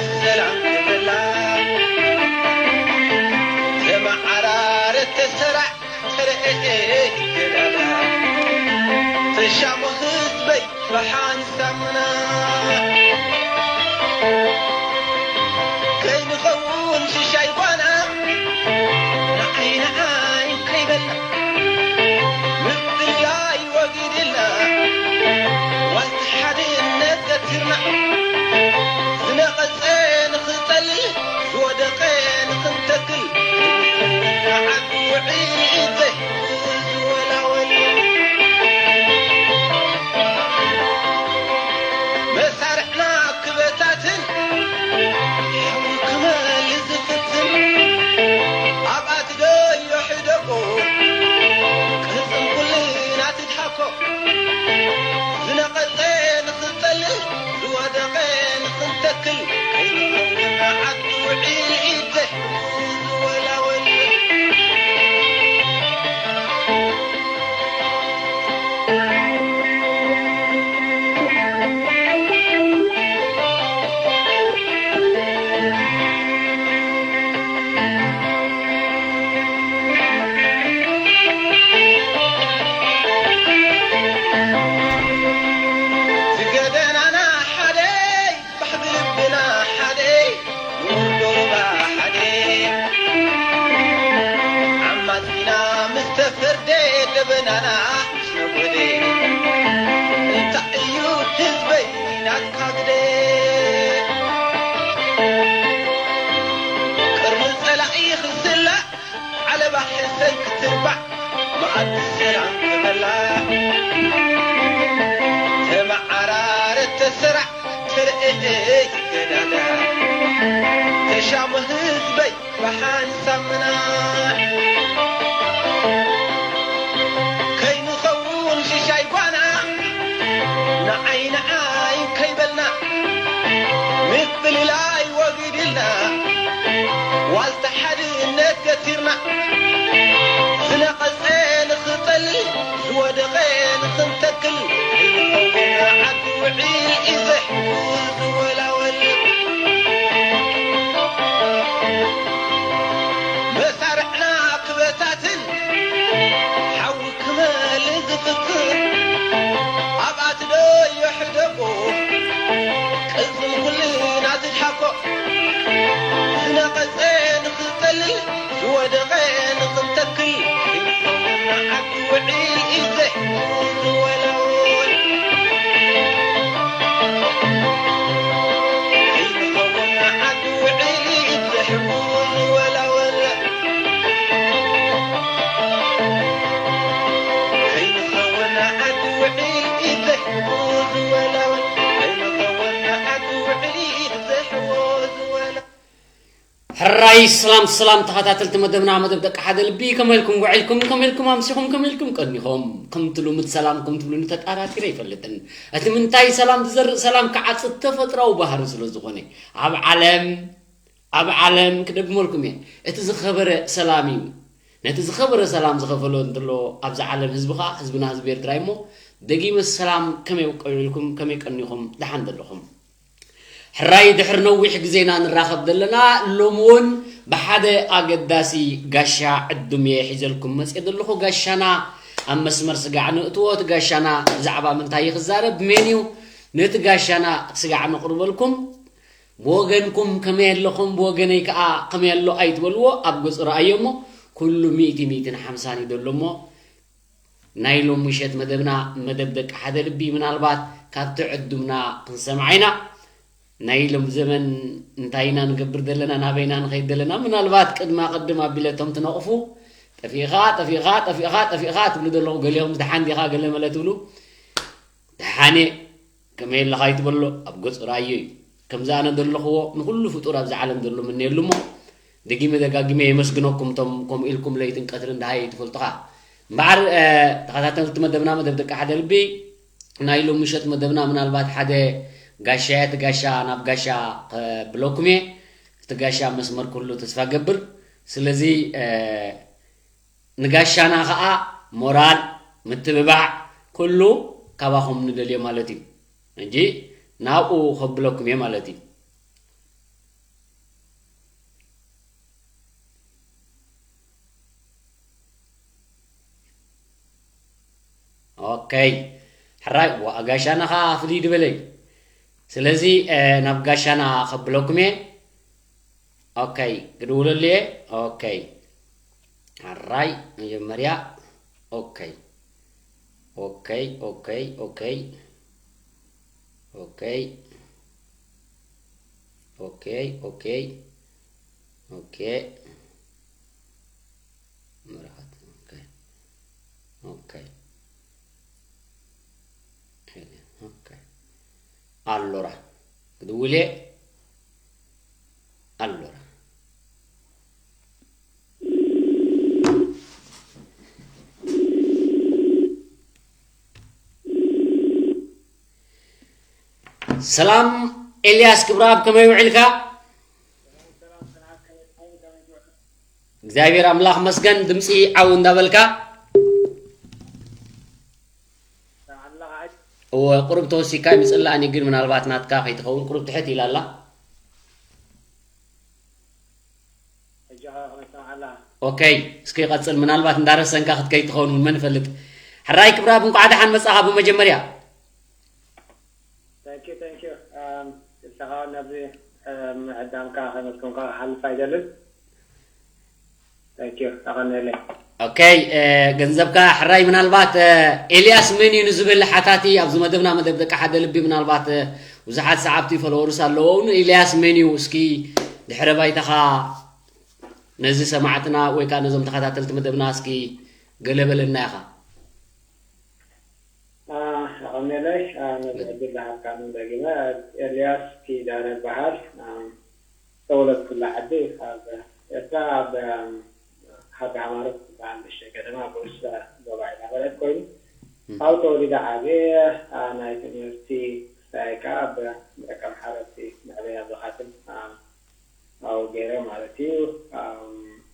ሰላም ክበላ ተመዓራረ ተሰራዕ ተረኤ ይገዳዳ ተሻሙ ህዝበይ ብሓንሳምና ከይንኸውን ሽሻይ ጓና ንዓይ ንዓይ ከይበልና ምፍልላይ ወጊድልና ዋልታ ሓድነት ገቲርና ዝነቐጸ ንኽንጸልል ዝወደቐ ንኽንተክል ዓቢ ውዒ ዘይወላወል መሳርሕና ክበታትን ሓዊ ክመል ዝፍትን ኣብኣ ትደዮ ሕደጎ ቅጽም ኩልና ትድሓኮ ዝነቐጸ ንኽንጸልል ዝወደቐ ንኽንተክል ከይንኸውን ዓዲ ውዒል ኢድ ዘሕጉ ዝወላወል ዝገደናና ሓደ ባህጊ ልብና ሓደ ንኡር ዶባ ሓደ ዓማጺና ምስ ተፈርደ ደበናና ምስ ነጎደ እንታይ እዩ ህዝበይ ናትካ ግደ ቅርሚ ጸላኢ ክስላእ ዓለባ ሕሰን ክትርባዕ መኣዲ ሰላም ክበላ ተመዓራረ ተሰራዕ ተረኤ ይገዳዳ ተሻሙ ህዝበይ ብሓንሳምና ከይንኸውን ሽሻይ ጓና ንዓይ ንዓይ ከይበልና ምፍልላይ ወጊድልና ዋልታ ሓድነት ገቲርና ዝነቐጸ ንኽንጸልል ዝወደቐ ንኽንተክል ከይንኸውን ዓዲ ውዒል እዩ ዘሕጉ ዝወላወል መሳርሕና ክበታትን ሓዊ ክመል ዝፍትን ኣብኣ ትደዮ ሕደጎ ቅጽም ኩልና ትድሓኮ ዝነቐጸ ንኽንጸልል ዝወደቐ ንኽንተክል ከይንኸውን ዓዲ ውዒል እዩ ዘሕጉ ዝወላወል ከይንኸውን ዓዲ ውዒል እዩ ዘሕጉ ዝወላወል ከይንኸውን ዓዲ ውዒል እዩ ዘሕጉ ዝወላወል ከይንኸውን ዓዲ ውዒል እዩ ዘሕጉ ዝወላወል ሕራይ ሰላም ሰላም ተኸታተልቲ መደብና መደብ ደቂ ሓደ ልቢ ከመይ ኢልኩም ውዒልኩም ከመይ ኢልኩም ኣምሲኹም ከመይ ኢልኩም ቀኒኹም ከምቲ ልሙድ ሰላምኩም ትብሉኒ ተጣራጢረ ኣይፈልጥን እቲ ምንታይ ሰላም ዝዘርእ ሰላም ክዓጽድ ተፈጥራዊ ባህሪ ስለ ዝኾነ ኣብ ዓለም ኣብ ዓለም ክደግመልኩም እየ እቲ ዝኸበረ ሰላም እዩ ነቲ ዝኸበረ ሰላም ዝኸፈሎ እንተሎ ኣብዚ ዓለም ህዝቢ ኸዓ ህዝብና ህዝቢ ኤርትራ እሞ ደጊመ ሰላም ከመይ ውቅዑ ኢልኩም ከመይ ቀኒኹም ደሓን ዘለኹም ሕራይ ድሕሪ ነዊሕ ግዜና ንራኸብ ዘለና ሎሚ እውን ብሓደ ኣገዳሲ ጋሻ ዕዱም እየ ሒዘልኩም መፅየ ዘለኹ ጋሻና ኣብ መስመር ስጋዕ ንእትዎ እቲ ጋሻና ብዛዕባ ምንታይ እዩ ክዛረብ ሜን እዩ ነቲ ጋሻና ስጋዕ ነቕርበልኩም ብወገንኩም ከመይ ኣለኹም ብወገነይ ከዓ ከመይ ኣሎ ኣይትበልዎ ኣብ ገፁ ረኣዮ እሞ ኩሉ ሚእቲ ሚእትን ሓምሳን እዩ ዘሎ እሞ ናይ ሎም ምሸት መደብና መደብ ደቂ ሓደ ልቢ ምናልባት ካብቲ ዕዱምና ክንሰምዓ ኢና ናይ ሎም ዘመን እንታይ ኢና ንገብር ዘለና ናበይና ንኸይድ ዘለና ምናልባት ቅድማ ቅድም ኣቢለ እቶም ትነቕፉ ጠፊእኻ ጠፊእኻ ጠፊእኻ ጠፊእኻ ትብሉ ዘለኹ ገሊኹም ደሓን ዲኻ ገለ መለ ትብሉ ደሓነ ከመይ ኣለኻ ይትበሎ ኣብ ገጹ ራእዮ እዩ ከምዚ ኣነ ዘለኽዎ ንኹሉ ፍጡር ኣብዚ ዓለም ዘሎ ምነየሉ እሞ ደጊመ ደጋጊመ የመስግነኩም እቶም ከምኡ ኢልኩም ለይትን ቀትርን ደሃየ ትፈልጡኻ እምበዓር ተኸታተልቲ መደብና መደብ ደቂ ሓደ ልቢ ናይ ሎም ምሸት መደብና ምናልባት ሓደ ጋሻ እቲ ጋሻ ናብ ጋሻ ከብለኩም እየ እቲ ጋሻ መስመር ኩሉ ተስፋ ገብር ስለዚ ንጋሻና ኸዓ ሞራል ምትብባዕ ኩሉ ካባኹም ንደልዮ ማለት እዩ እንጂ ናብኡ ከብለኩም እየ ማለት እዩ ኦኬ። ሕራይ፣ ዋ፣ ጋሻና ኸዓ ፍልይ ድበለ እዩ። ስለዚ፣ እ፣ ናብ ጋሻና ከብለኩም እየ። ኦኬ፣ ክድውለሉ እየ። ኦኬ። ሕራይ፣ መጀመርያ፣ ኦኬ። ኦኬ፣ ኦኬ፣ ኦኬ። ኦኬ። ኦኬ፣ ኦኬ። ኦኬ። መርሃት፣ ኦኬ። ኦኬ። ኦኬ። ኣሎራ። ክድውል እየ። ኣሎራ። ሰላም ኤልያስ ክብረኣብ፣ ከመይ ውዒልካ? እግዚኣብሔር ኣምላኽ መስገን፣ ድምፂ ዓው እንዳበልካ። እወ፣ ቁሩብ ተወሲካ ይምፅላኣኒ፣ ግን ምናልባት ናትካ ከይትኸውን ቁሩብ ትሕት ኢላ ኣላ። ሕጂ ኸ ከመይ ትሰምዓ ኣላ? ኦኬ፣ እስኪ ቀፅል። ምናልባት እንዳረሰንካ ክትከይድ ትኸውን እውን መን ይፈልጥ። ሕራይ ክብረኣብ፣ እንኳዕ ደሓን መፃኻ ብመጀመርያ። Thank you, thank you. Um, ንስኻ እውን ናብዚ፣ um፣ ምዕዳምካ ከመስግንካ ክሓልፍ ኣይደልን። Thank you፣ ኣቐንየለይ። ኦኬ፣ እ፣ ገንዘብካ ሕራይ፣ ምናልባት፣ እ፣ ኤልያስ መን እዩ ንዝብል ሓታቲ ኣብዚ መደብና፣ መደብ ደቂ ሓደ ልቢ፣ ምናልባት፣ እ፣ ብዙሓት ሰዓብቲ ፎሎወርስ ኣለዎ። እውን ኤልያስ መን እዩ? እስኪ ድሕረ ባይታኻ ነዚ ሰማዕትና ወይ ከዓ ነዞም ተኸታተልቲ መደብና እስኪ ገለ በለና ኢኻ። አ፣ ኣቐንየለይ፣ አ፣ ነዚ ዕድል ዝሃብካኒ ደጊመ። ኤልያስ ኪዳነ እበሃል። አ፣ ዝተወለድኩላ ዓዲ ኣብ ኤርትራ፣ ኣብ፣ አ፣ ሃገ ሃማሮት ትበሃል ንእሽተይ ከተማ ኣብ ርእሲ ዞባ ኢዳበረት ኮይኑ፣ እም። ኣብኡ ተወሊደ ዓብየ። አ፣ ናይ ትምህርቲ ስራይ ከኣ ኣብ ደቀምሓረ እቲ መዕበያ ብኻትም፣ አ፣ ኣብኡ ገይረ ማለት እዩ። አ፣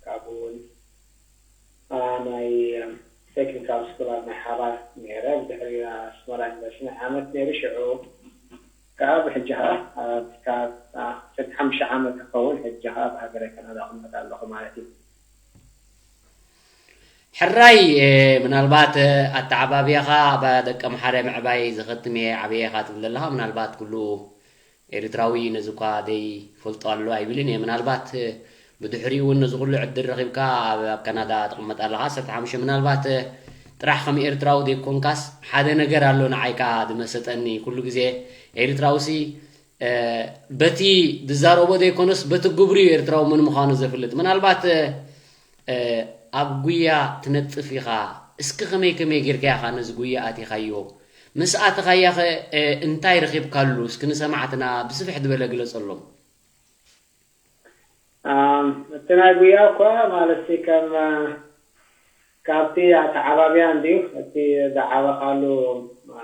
ካብኡ እውን አ፣ ናይ ቴክኒካል ስኩል ኣብ ናይ ሓባር ነይረ። ብድሕሪ ኣስመራ ዩኒቨርሲቲ ናይ ዓመት ነይሩ። ሽዑ ከኣ ብሕጂ ከኣ ኣብ ክሳብ፣ አ፣ ዓሰርተ ሓሙሽተ ዓመት ክኸውን ሕጂ ከኣ ኣብ ሃገረ ካናዳ እቕመጥ ኣለኹ ማለት እዩ። ሕራይ፣ እ፣ ምናልባት፣ እ፣ ኣተዓባብያኻ ኣብ ደቀምሓረ ምዕባይ ዘኸትም እየ፣ ዓብየ ኢኻ ትብል ዘለኻ፣ ምናልባት ኩሉ ኤርትራዊ ነዚ እኳ ዘይፈልጦ ኣሎ ኣይብልን እየ። ምናልባት፣ እ፣ ብድሕሪኡ እውን ነዚ ኩሉ ዕድል ረኺብካ ኣብ፣ ኣብ ካናዳ ትቕመጥ ኣለኻ። ዓሰርተ ሓሙሽተ ምናልባት፣ እ፣ ጥራሕ ከም ኤርትራዊ ዘይኮንካስ ሓደ ነገር ኣሎ ንዓይ ከኣ ዝመሰጠኒ። ኩሉ ግዜ ኤርትራውሲ፣ እ፣ በቲ ዝዛረቦ ዘይኮነስ በቲ ግብሩ እዩ ኤርትራዊ መን ምዃኑ ዘፍልጥ። ምናልባት፣ እ፣ እ፣ ኣብ ጉያ ትነጥፍ ኢኻ። እስኪ ከመይ ከመይ ጌርካ ኢኻ ነዚ ጉያ ኣቲኻዮ? ምስ ኣተኻያ ኸ፣ እ፣ እንታይ ረኺብካሉ? እስኪ ንሰማዕትና ብስፍሕ ዝበለ ግለጸሎም። ኣም፣ እቲ ናይ ጉያ እኳ ማለት ሲ ከም፣ እ፣ ካብቲ ኣተዓባብያ እንድዩ፣ እቲ ዝዓበኻሉ፣ እ፣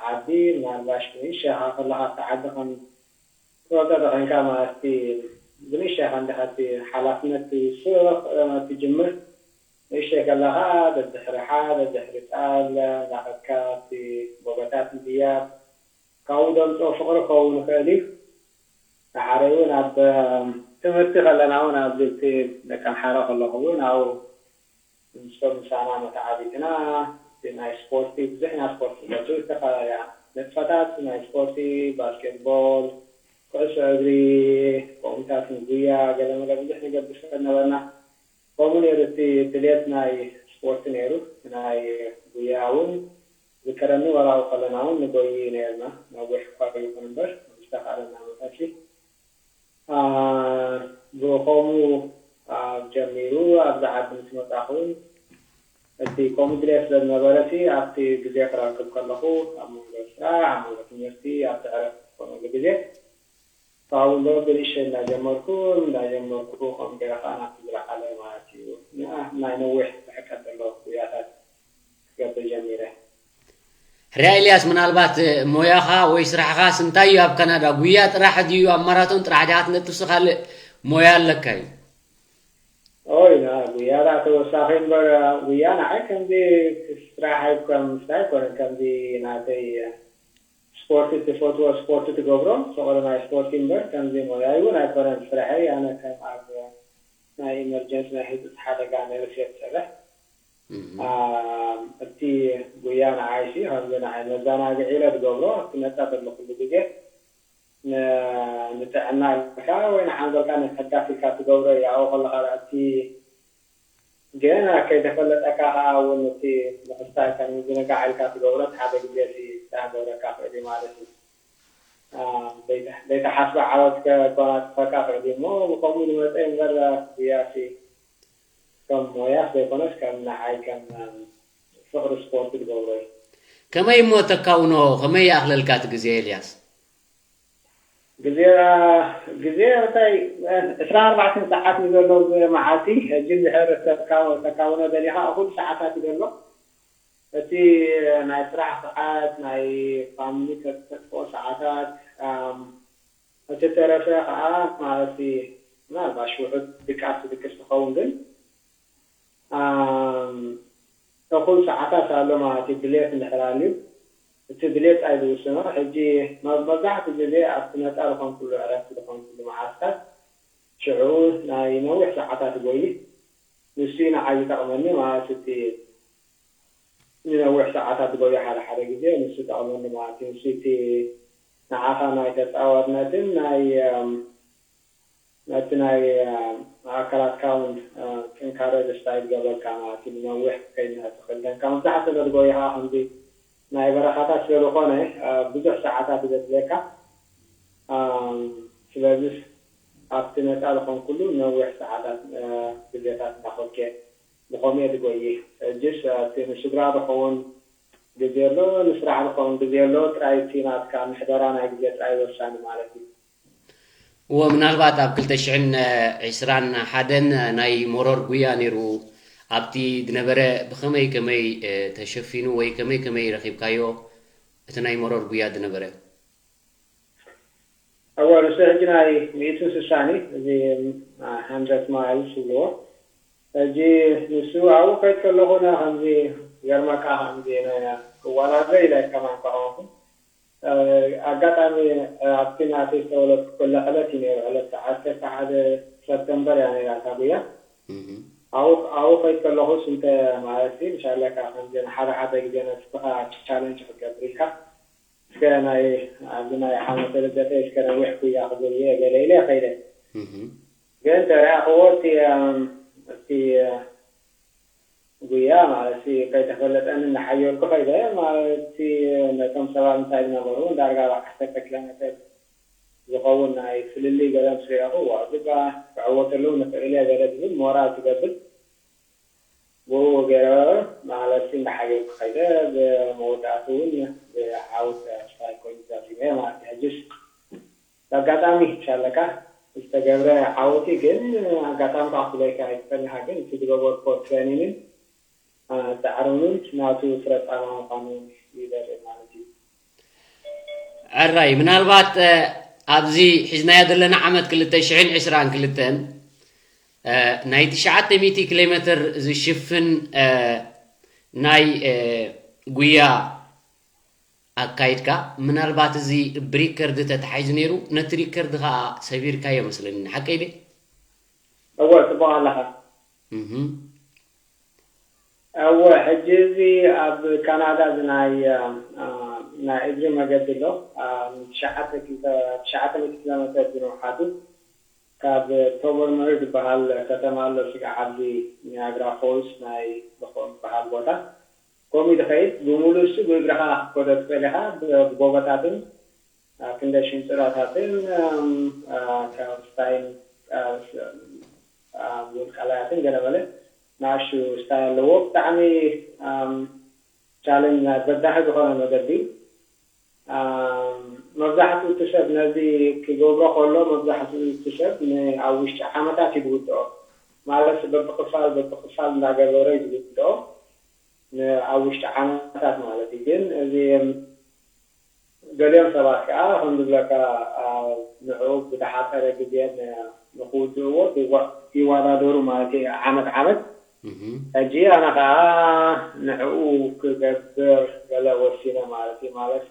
ዓዲ ምናልባሽ ንእሽተይ ኢኻ ከለኻ ኣብቲ ዓዲ ከም ትፈልጦ ዶ ኾንካ ማለት እቲ ብንእሽተይ ኢኻ እንዲኻ እቲ ሓላፍነት ትውስኽ፣ እ፣ ትጅምር። ንእሽተይ ከለኻ ደድሕሪ ሓ-፣ ደድሕሪ ጣል እንዳኸድካ እቲ ጎቦታት ምድያብ፣ ካብኡ ደምፅኦ ፍቕሪ ክኸውን ይኽእል እዩ። ደሓረይ እውን ኣብ፣ እ፣ ትምህርቲ ከለና እውን ኣብዚ እቲ ደቀምሓረ ከለኹ እውን ኣብኡ ምስቶም ምሳና መተዓቢትና፣ እቲ ናይ ስፖርቲ፣ ብዙሕ ናይ ስፖርቲ ገጹ ዝተፈላለያ ንጥፈታት፣ ናይ ስፖርቲ፣ ባስኬትቦል፣ ኩዕሶ እግሪ፣ ከምኡታት ንጉያ፣ ገለመለ ብዙሕ ንገብር ሰብ ነበርና። ከምኡ ነይሩ፣ እቲ ድሌት ናይ ስፖርቲ ነይሩ። ናይ ጉያ እውን ዝከረኒ፣ ወላ ኣብኡ ከለና እውን ንጎዪ ነይርና። ነዊሕ እኳ ይኹን እምበር፣ ዝተኻእለና መጠን ሲ አ፣ ብኸምኡ፣ አ፣ ጀሚሩ ኣብዚ ዓዲ ምስ መጻኹ እውን እቲ ከምኡ ድሌት ስለ ዝነበረ እቲ ኣብቲ ግዜ ክረክብ ከለኹ ኣብ መንጎ ስራሕ፣ ኣብ መንጎ ትምህርቲ፣ ኣብቲ ዕረፍቲ ዝኾነሉ ግዜ ካብኡ እምበር ብንእሽተይ እንዳጀመርኩ፣ እንዳጀመርኩ ከምኡ ገይረ ከዓ ናብቲ ዝለዓለ ማለት እዩ። ና-፣ ናይ ነዊሕ ርሕቀት ዘለዎ ጉያታት ክገብር ጀሚረ። ሕርያ ኤልያስ፣ ምናልባት ሞያኻ ወይ ስራሕኻስ እንታይ እዩ ኣብ ካናዳ? ጉያ ጥራሕ ድዩ? ኣብ ማራቶን ጥራሕ ዲኻ ትነጥፍሲ ካልእ ሞያ ኣለካ እዩ? ኦይ፣ ና-፣ ጉያ ደኣ ተወሳኺ እምበር፣ ጉያ ንዓይ ከምዚ ስራሕ ኣይኮን-፣ ምስታይ ኣይኮነን። ከምዚ ናተይ ስፖርቲ ትፈትዎ፣ ስፖርቲ ትገብሮ፣ ፍቕሪ ናይ ስፖርቲ እምበር ከምዚ ሞያይ እውን ኣይኮነን ስራሐይ። ኣነ ከም ኣብ ናይ ኢመርጀንሲ ናይ ህይወት ሓደጋ ነርስ እየ ዝሰርሕ። እም። ኣም፣ እቲ ጉያ ንዓይሲ ከምዚ ንዓይ መዘናግዒ ኢለ ዝገብሮ፣ ኣብቲ ነጻ ዘለኹሉ ግዜ ን-፣ ንጥዕና ኢልካ ወይ ንሓንጎልካ ንምሕዳስ ኢልካ ትገብሮ እዩ። ኣብኡ ከለኻ ደኣ እቲ ገና ከይተፈለጠካ ከኣ እውን እቲ ምሕሳይ ከም ምዝንጋዕ ኢልካ ትገብሮ፣ እቲ ሓደ ግዜ እቲ ክሳገረካ ክእል እዩ ማለት እዩ። ኣ፣ ዘይተ-፣ ዘይተሓስበ ዓወት ከ-፣ ከጎናጽፈካ ክእል እዩ እሞ፣ ብኸምኡ ዝመጸ እዩ እምበር፣ ጉያሲ ከም ሞያስ ዘይኮነስ ከም ንዓይ ከም፣ እ፣ ፍቕሪ ስፖርት ዝገብሮ እዩ። ከመይ እሞ ተካውኖ፣ ከመይ ይኣኽለልካ እቲ ግዜ ኤልያስ? ግዜ፣ ግዜ እንታይ፣ እ፣ ዕስራን ኣርባዕተን ሰዓት እዩ ዘሎ ብመዓልቲ። ሕጂ እንድሕር ተካ-፣ ተካውኖ ደሊኻ፣ እኹል ሰዓታት እዩ ዘሎ። እቲ ናይ ስራሕ ሰዓት፣ ናይ ፋሚሊ ተጥፍኦ ሰዓታት፣ ኣም፣ እቲ ተረፈ ኸዓ ማለት ምናልባሽ ውሑድ ድቃስ ትድቅስ ትኸውን፣ ግን፣ ኣም፣ እኹል ሰዓታት ኣሎ ማለት እዩ፣ ድሌት እንድሕር ኣልዩ። እቲ ድሌት ጥራይ ዝውስኖ። ሕጂ መብ-፣ መብዛሕትኡ ግዜ ኣብቲ ነጻ ዝኾንኩሉ፣ ዕረፍቲ ዝኾንኩሉ መዓልትታት ሽዑ ናይ ነዊሕ ሰዓታት እጎዪ። ንሱ እዩ ንዓይ ዝጠቕመኒ ማለት እቲ ንነዊሕ ሰዓታት እጎዪ ሓደ ሓደ ግዜ ንሱ ይጠቕመኒ ማለት እዩ። ንሱ እቲ ንዓኻ ናይ ተጻዋርነትን ናይ፣ ኣም፣ ነቲ ናይ፣ ኣም፣ ኣካላትካ እውን፣ እ፣ ጥንካረ ዘስታይ ዝገብረልካ ማለት እዩ። ንነዊሕ ክትከይድ ትኽእል። ደንካ መብዛሕትኡ ነቲ ጎዪ ከዓ ከምዚ ናይ በረኻታት ስለ ዝኾነ፣ እ፣ ብዙሕ ሰዓታት እዩ ዘድልየካ። ኣም፣ ስለዚስ ኣብቲ ነጻ ዝኾንኩሉ ነዊሕ ሰዓታት፣ እ፣ ግዜታት እንዳኸድኩ እየ ብኸምኡ እየ ዝጎይይ። ሕጅስ፣ እ፣ እቲ ንስድራ ዝኸውን ግዜ ኣሎ፣ ንስራሕ ዝኸውን ግዜ ኣሎ። ጥራይ እቲ ናትካ ምሕደራ ናይ ግዜ ጥራይ ወሳኒ ማለት እዩ። እወ፣ ምናልባት ኣብ ክልተ ሽሕን ዕስራን ሓደን ናይ መሮር ጉያ ነይሩ። ኣብቲ ዝነበረ ብኸመይ ከመይ፣ እ፣ ተሸፊኑ ወይ ከመይ ከመይ ረኺብካዮ እቲ ናይ መሮር ጉያ ዝነበረ? እወ፣ ንሱ ሕጂ ናይ ሚእትን ስሳን እዩ፣ እዚ፣ አ፣ ሃንድረድ ማይልስ ይብልዎ። ሕጂ ንሱ ኣብኡ ከይድ ከለኹ ና ከምዚ ይገርመካ፣ ከምዚ ናይ ክወዳደር ኢለ ከማን ከኾንኩ፣ እ፣ ኣጋጣሚ፣ እ፣ ኣብቲ ናተይ ዝተወለድኩ ከሎ ዕለት እዩ ነይሩ፣ ዕለት ዓሰርተ ሓደ ሰፕተምበር እያ ነይራ እታ ጉያ። እህ። ኣብኡ፣ ኣብኡ ከይድ ከለኹስ እንተ ማለት እዩ፣ ምሻለካ ከምዚ ንሓደ ሓደ ግዜ ነብስኻ ቻለንጅ ክትገብር ኢልካ፣ እስከ ናይ፣ ኣብዚ ናይ ዓመተ ልደተይ እስከ ነዊሕ ጉያ ክጉየ ገለ ኢለ ከይደ። እህ። ግን ተረኣኽዎ እቲ፣ እም፣ እቲ፣ እ፣ ጉያ ማለት እዩ፣ ከይተፈለጠኒ እናሓየልኩ ከይደ፣ ማለት እቲ ነቶም ሰባት ምሳይ ዝነበሩ ዳርጋ ኣብ ዓሰርተ ኪሎ ሜትር ዝኸውን ናይ ፍልልይ ገለ ምስ ርኣኹ፣ "ዋው፣ ዝባ ክዕወተሉ ንኽእል እየ" ገለ ዝብል ሞራል ትገብር። ብኡ ገይረ ማለት እንዳሓየልኩ ከይደ፣ ብመወዳእቱ እውን ብዓወት ኣስፋይ ኮይኑ ዛዚመ ማለት እዩ። ሕጅስ ብኣጋጣሚ ሻለካ ዝተገብረ ዓወት እዩ፣ ግን ኣጋጣሚ ካብ ክብለካ ኣይትፈልሃ፣ ግን እቲ ዝገበርኮ ትሬኒንን፣ አ፣ ጻዕርንን ናቱ ፍረ ጻማ ምዃኑ ይደርእ ማለት እዩ። ዕራይ፣ ምናልባት፣ እ፣ ኣብዚ ሒዝናዮ ዘለና ዓመት ክልተ ሽሕን ዕስራን ክልተን፣ እ፣ ናይ ትሽዓተ ሚእቲ ኪሎ ሜትር ዝሽፍን፣ እ፣ ናይ፣ እ፣ ጉያ ኣካይድካ፣ ምናልባት እዚ ብሪከርድ ተታሒዙ ነይሩ፣ ነቲ ሪከርድ ኸኣ ሰቢርካዮ መስለኒ፣ ሓቀይ ድየ? እወ፣ ጽቡቕ ኣለኻ። እህ። እወ፣ ሕጂ እዚ ኣብ ካናዳ እዚ ናይ፣ አ፣ ናይ እግሪ መገዲ ኣሎ። አ፣ ትሽዓተ ኪሎ፣ ትሽዓተ ሚእቲ ኪሎ ሜትር ብንውሓቱ ካብ ቶበርመር ዝበሃል ከተማ ኣሎ፣ ስጋዕ ኣብዚ ኒያግራ ፎልስ ናይ ዝኾን ዝበሃል ቦታ። ከምኡ ዝኸይድ ብምሉእ እሱ ብእግርኻ ክትከዶ ትኽእል ኢኻ፣ ብ-፣ ብጎቦታትን፣ አ፣ ክንደ ሽንጥሮታትን፣ እም፣ አ፣ ካብ ስታይን፣ አ፣ ስ-፣ አ፣ ውልቃላያትን ገለ መለ ንኣሽቱ ስታይ ኣለዎ። ብጣዕሚ፣ እም፣ ቻለንጅ ናይ በዳሂ ዝኾነ መገዲ። ኣም፣ መብዛሕትኡ እቲ ሰብ ነዚ ክገብሮ ከሎ፣ መብዛሕትኡ እቲ ሰብ ን-፣ ኣብ ውሽጢ ዓመታት እዩ ዝውድኦ። ማለት በብኽፋል፣ በብኽፋል እንዳገበረ እዩ ዝውድኦ። ን-፣ ኣብ ውሽጢ ዓመታት ማለት እዩ። ግን እዚ፣ እም፣ ገሊኦም ሰባት ከኣ ከም ዝብለካ፣ ኣ፣ ንዕኡ ብዝሓጸረ ግዜ ን-፣ ንኽውድእዎ ይዋ-፣ ይወዳደሩ ማለት እዩ፣ ዓመት ዓመት። እህ። ሕጂ ኣነ ከኣ ንዕኡ ክገብር ገለ ወሲነ ማለት እዩ። ማለት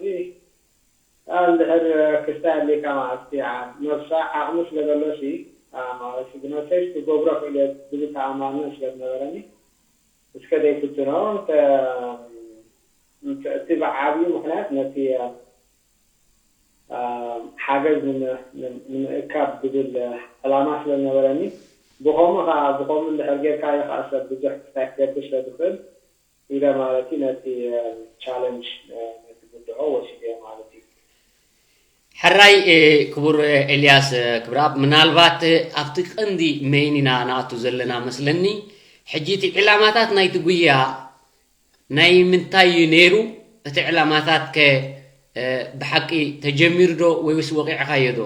ኣ፣ እንድሕር ክስታይ ኣድልየካ ማለት እዩ። ዓ-፣ ነብሳ ዓቕሚ ስለ ዘሎሲ፣ ኣ፣ ማለት ብነብሰይስ ክገብሮ ክእል እየ ዝብል ተኣማንነት ስለ ዝነበረኒ፣ እስከ ዘይፍትኖ እንተ እንተ እቲ ብዓብዩ ምኽንያት ነቲ እ፣ ሓገዝ ንም- ንም- ንምእካብ ዝብል ዕላማ ስለ ዝነበረኒ፣ ብኸምኡ ኸዓ ብኸምኡ እንድሕር ጌርካዮ ኸዓ ሰብ ብዙሕ ክሳይ ክገብር ስለ ዝኽእል ኢለ ማለት እዩ ነቲ ቻለንጅ ነቲ ብድሆ ወሲደዮ ማለት እዩ። ሕራይ እ፣ ክቡር እ፣ ኤልያስ እ፣ ክብረኣብ፣ ምናልባት እ፣ ኣብቲ ቀንዲ መይን ኢና ንኣቱ ዘለና መስለኒ። ሕጂ እቲ ዕላማታት ናይቲ ጉያ ናይ ምንታይ እዩ ነይሩ? እቲ ዕላማታት ከ እ፣ ብሓቂ ተጀሚሩ ዶ ወይስ ወቂዕኻዮ ዶ?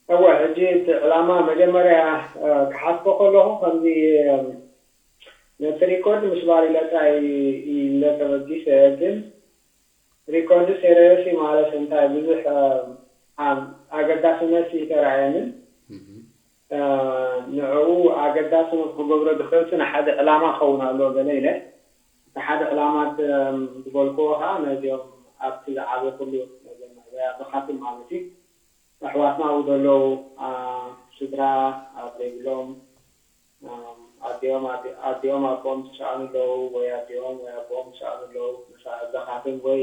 እወ፣ ሕጂ እቲ ዕላማ መጀመርያ እ፣ ክሓስቦ ከለኹ ከምዚ እ፣ ነቲ ሪኮርድ ምስባር ኢለ ጥራይ ኢለ ተበጊሰ፣ ግን ሪኮርድ ሴሪየስ ማለት እንታይ ብዙሕ እ፣ ኣ- ኣገዳስነት ይተራእየንን እ፣ ንዕኡ ኣገዳስነት ክገብሮ ዝኽእል ንሓደ ዕላማ ክኸውን ኣለዎ ገለ ኢለ። እቲ ሓደ ዕላማ እ፣ ዝበልክዎ ከዓ ነዚኦም ኣብቲ ዝዓበ ኩሉ ነዞም መዕበያ ዘኻትም ማለት እዩ። ኣሕዋትና ኣብኡ ዘለዉ ኣ፣ ስድራ ኣብ ዘይብሎም እ፣ ኣዲኦም ኣዲ- ኣዲኦም ኣቦኦም ዝሰኣኑ ኣለዉ ወይ ኣዲኦም ወይ ኣቦኦም ዝሰኣኑ ኣለዉ። መሳርሒ ዘኻትም ወይ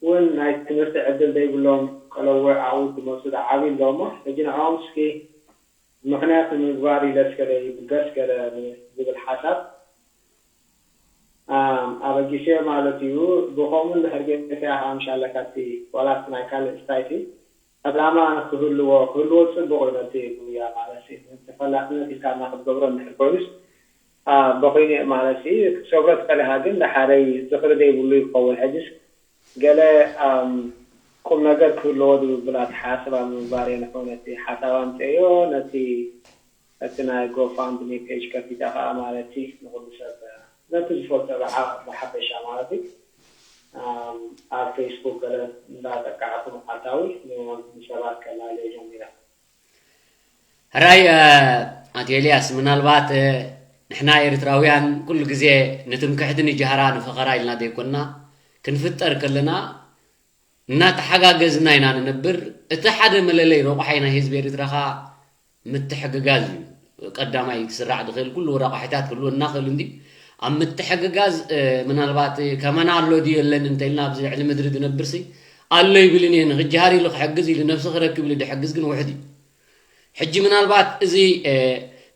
እውን ናይ ትምህርቲ ዕድል ዘይብሎም ቀለውዕ ኣብኡ ዝመፁ ዝዓብዩ ኣለዉ እሞ ሕጂ ንዕኦም እስኪ ምኽንያት ንምግባር ኢለ እስከ ደይ ብገስ ገለ ዝብል ሓሳብ ኣበጊሰዮ ማለት እዩ። ብኸምኡ እንድሕር ጌርካ ኢኻ ምሻለ ካብቲ ዋላ ኣብቲ ናይ ካልእ ስታይቲ ዕላማ ክህልዎ ክህልዎ ፅቡቕ እዩ ነቲ ጉያ ማለት እዩ። ተፈላጥነት ኢልካ እና ክትገብሮ እንድሕር ኮይኑስ በኺኑ ማለት እዩ ክትሰብሮ ትኽእል ኢኻ፣ ግን ደሓረይ ዝኽሪ ዘይብሉ ይኸውን። ሕጅስ ገለ ቁም ነገር ክህልዎ ዝብል ኣተሓሳስባ ንምግባር እየ ንሕው ነቲ ሓሳብ ኣምፅኤዮ ነቲ እቲ ናይ ጎፋንድሚ ፔጅ ከፊተ ከዓ ማለት እዩ ንኩሉ ሰብ ነቲ ዝፈልጦ ብሓፈሻ ማለት እዩ ኣብ ፌስቡክ ገለ እንዳጠቃዕኩ መዓልታዊ ንሰባት ከላልዮ ጀሚረ። ሕራይ ኣቶ ኤልያስ፣ ምናልባት ንሕና ኤርትራውያን ኩሉ ግዜ ንትምክሕቲ ንጃህራ ንፈኸራ ኢልና ዘይኮንና ክንፍጠር ከለና እናተሓጋገዝና ኢና ንነብር። እቲ ሓደ መለለይ ረቋሓይ ናይ ህዝቢ ኤርትራ ኸኣ ምትሕግጋዝ እዩ። ቀዳማይ ክስራዕ ዝኽእል ኩሉ ረቋሒታት ክህልወና ክእል እንዲ ኣብ ምትሕግጋዝ ምናልባት ከመና ኣሎ ድዩ የለን እንተኢልና ኣብዚ ልዕሊ ምድሪ ዝነብር ሲ ኣሎ ይብልን እየ። ንክጅሃር ኢሉ ክሕግዝ ኢሉ ነብሲ ክረክብ ኢሉ ድሕግዝ ግን ውሕድ እዩ። ሕጂ ምናልባት እዚ